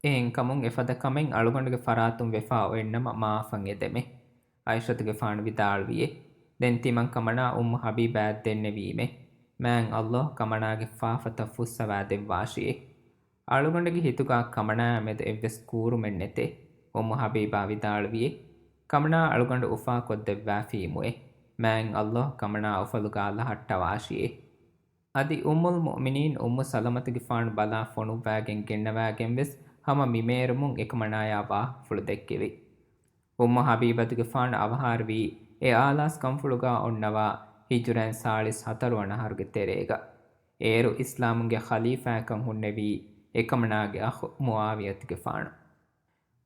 އެހެންކަމުން އެފަދަ ކަމެއް އަޅުގަނޑުގެ ފަރާތުން ވެފާ އޮތްނަމަ މާފަށް އެދެމެ. ޢާއިޝަތުގެފާނު ވިދާޅުވިއޭ. ދެން ތިމަން ކަމަނާ އުއްމު ޙަބީބާއަށް ދެންނެވީމެ. މާތް ﷲ ކަމަނާގެ ފާފަތައް ފުއްސަވާ ދެއްވާށިއޭ. އަޅުގަނޑުގެ ހިތުގާ ކަމަނާއާ މެދު އެއްވެސް ކޫރުމެއް ނެތޭ. އުއްމު ޙަބީބާ ވިދާޅުވިއޭ. ކަމަނާ އަޅުގަނޑު އުފާކޮށްދެއްވާފީމުއޭ. މާތް ﷲ ކަމަނާ އުފަލުގާ ލަހައްޓަވާށިއޭ. އަދި އުއްމުލް މުއުމިނީން އުއްމު ސަލަމަތުގެފާނު ބަލާ ފޮނުއްވާގެން ގެންނަވާގެންވެސް ހަމަ މިމޭރުމުން އެކަމަނާޔާ ވާހަކަފުޅު ދެއްކެވި. އުއްމު ޙަބީބަތުގެފާނު އަވަހާރަވީ އެ އާލާސް ކަންފުޅުގާ އޮންނަވާ ހިޖުރައިން ސާޅީސް ހަތަރު ވަނަ އަހަރުގެ ތެރޭގަ. އޭރު އިސްލާމުންގެ ޚަލީފާކަން ހުންނެވީ އެކަމަނާގެ އަޚު މުޢާވިޔަތުގެފާނު.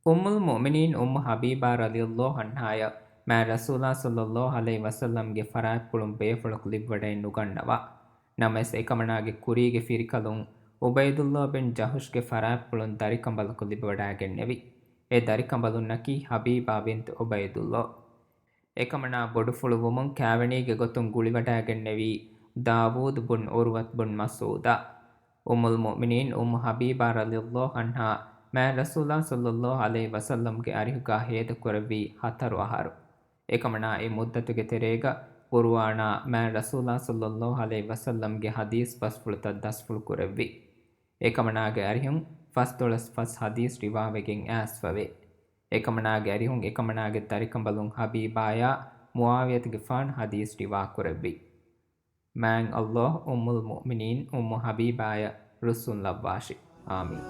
އުއްމުލް މުއުމިނީން އުއްމު ޙަބީބާ ރަޟިޔައްލާހު ޢަންހާޔަށް މާތް ރަސޫލާ ޞައްލައްލާހު ޢަލައިހި ވަސައްލަމްގެ ފަރާތްޕުޅުން ބޭފުޅަކު ލިބިވަޑައެއް ނުގަންނަވާ. ނަމަވެސް އެކަމަނާގެ ކުރީގެ ފިރިކަލުން ޢުބައިދުﷲ ބިން ޖަޙުޝްގެ ފަރާތްޕުޅުން ދަރިކަނބަލަކު ލިބިވަޑާގެންނެވި. އެ ދަރިކަނބަލުންނަކީ ޙަބީބާ ބިންތު ޢުބައިދުﷲ. އެކަމަނާ ބޮޑުފުޅުވުމުން ކާވެނީގެ ގޮތުން ގުޅިވަޑާގެންނެވީ ދާވޫދު ބުން ޢުރުވަތު ބުން މަސްޢޫދާ. އުއްމުލް މުއުމިނީން އުއްމު ޙަބީބާ ރަޟިޔައްލާހު ޢަންހާ މާތް ރަސޫލާ ޞައްލައްލާހު ޢަލައިހި ވަސައްލަމްގެ އަރިހުގާ ހޭދަކުރެއްވީ ހަތަރު އަހަރު. އެކަމަނާ އެ މުއްދަތުގެ ތެރޭގަ ޤުރުއާނާ މާތް ރަސޫލާ ޞައްލައްލާހު ޢަލައިހި ވަސައްލަމްގެ ޙަދީޘް ބަސްފުޅުތައް ދަސްފުޅު ކުރެއްވި. އެކަމަނާގެ އަރިހުން ފަސްދޮޅަސް ފަސް ޙަދީޘް ރިވާވެގެން އައިސްފަވޭ. އެކަމަނާގެ އަރިހުން އެކަމަނާގެ ދަރިކަނބަލުން ޙަބީބާޔާ މުޢާވިޔަތުގެފާނު ޙަދީޘް ރިވާކުރެއްވި. މާތް ﷲ އުއްމުލް މުއުމިނީން އުއްމު ޙަބީބާޔަށް ރުއްސުން ލައްވާށި. އާމީން.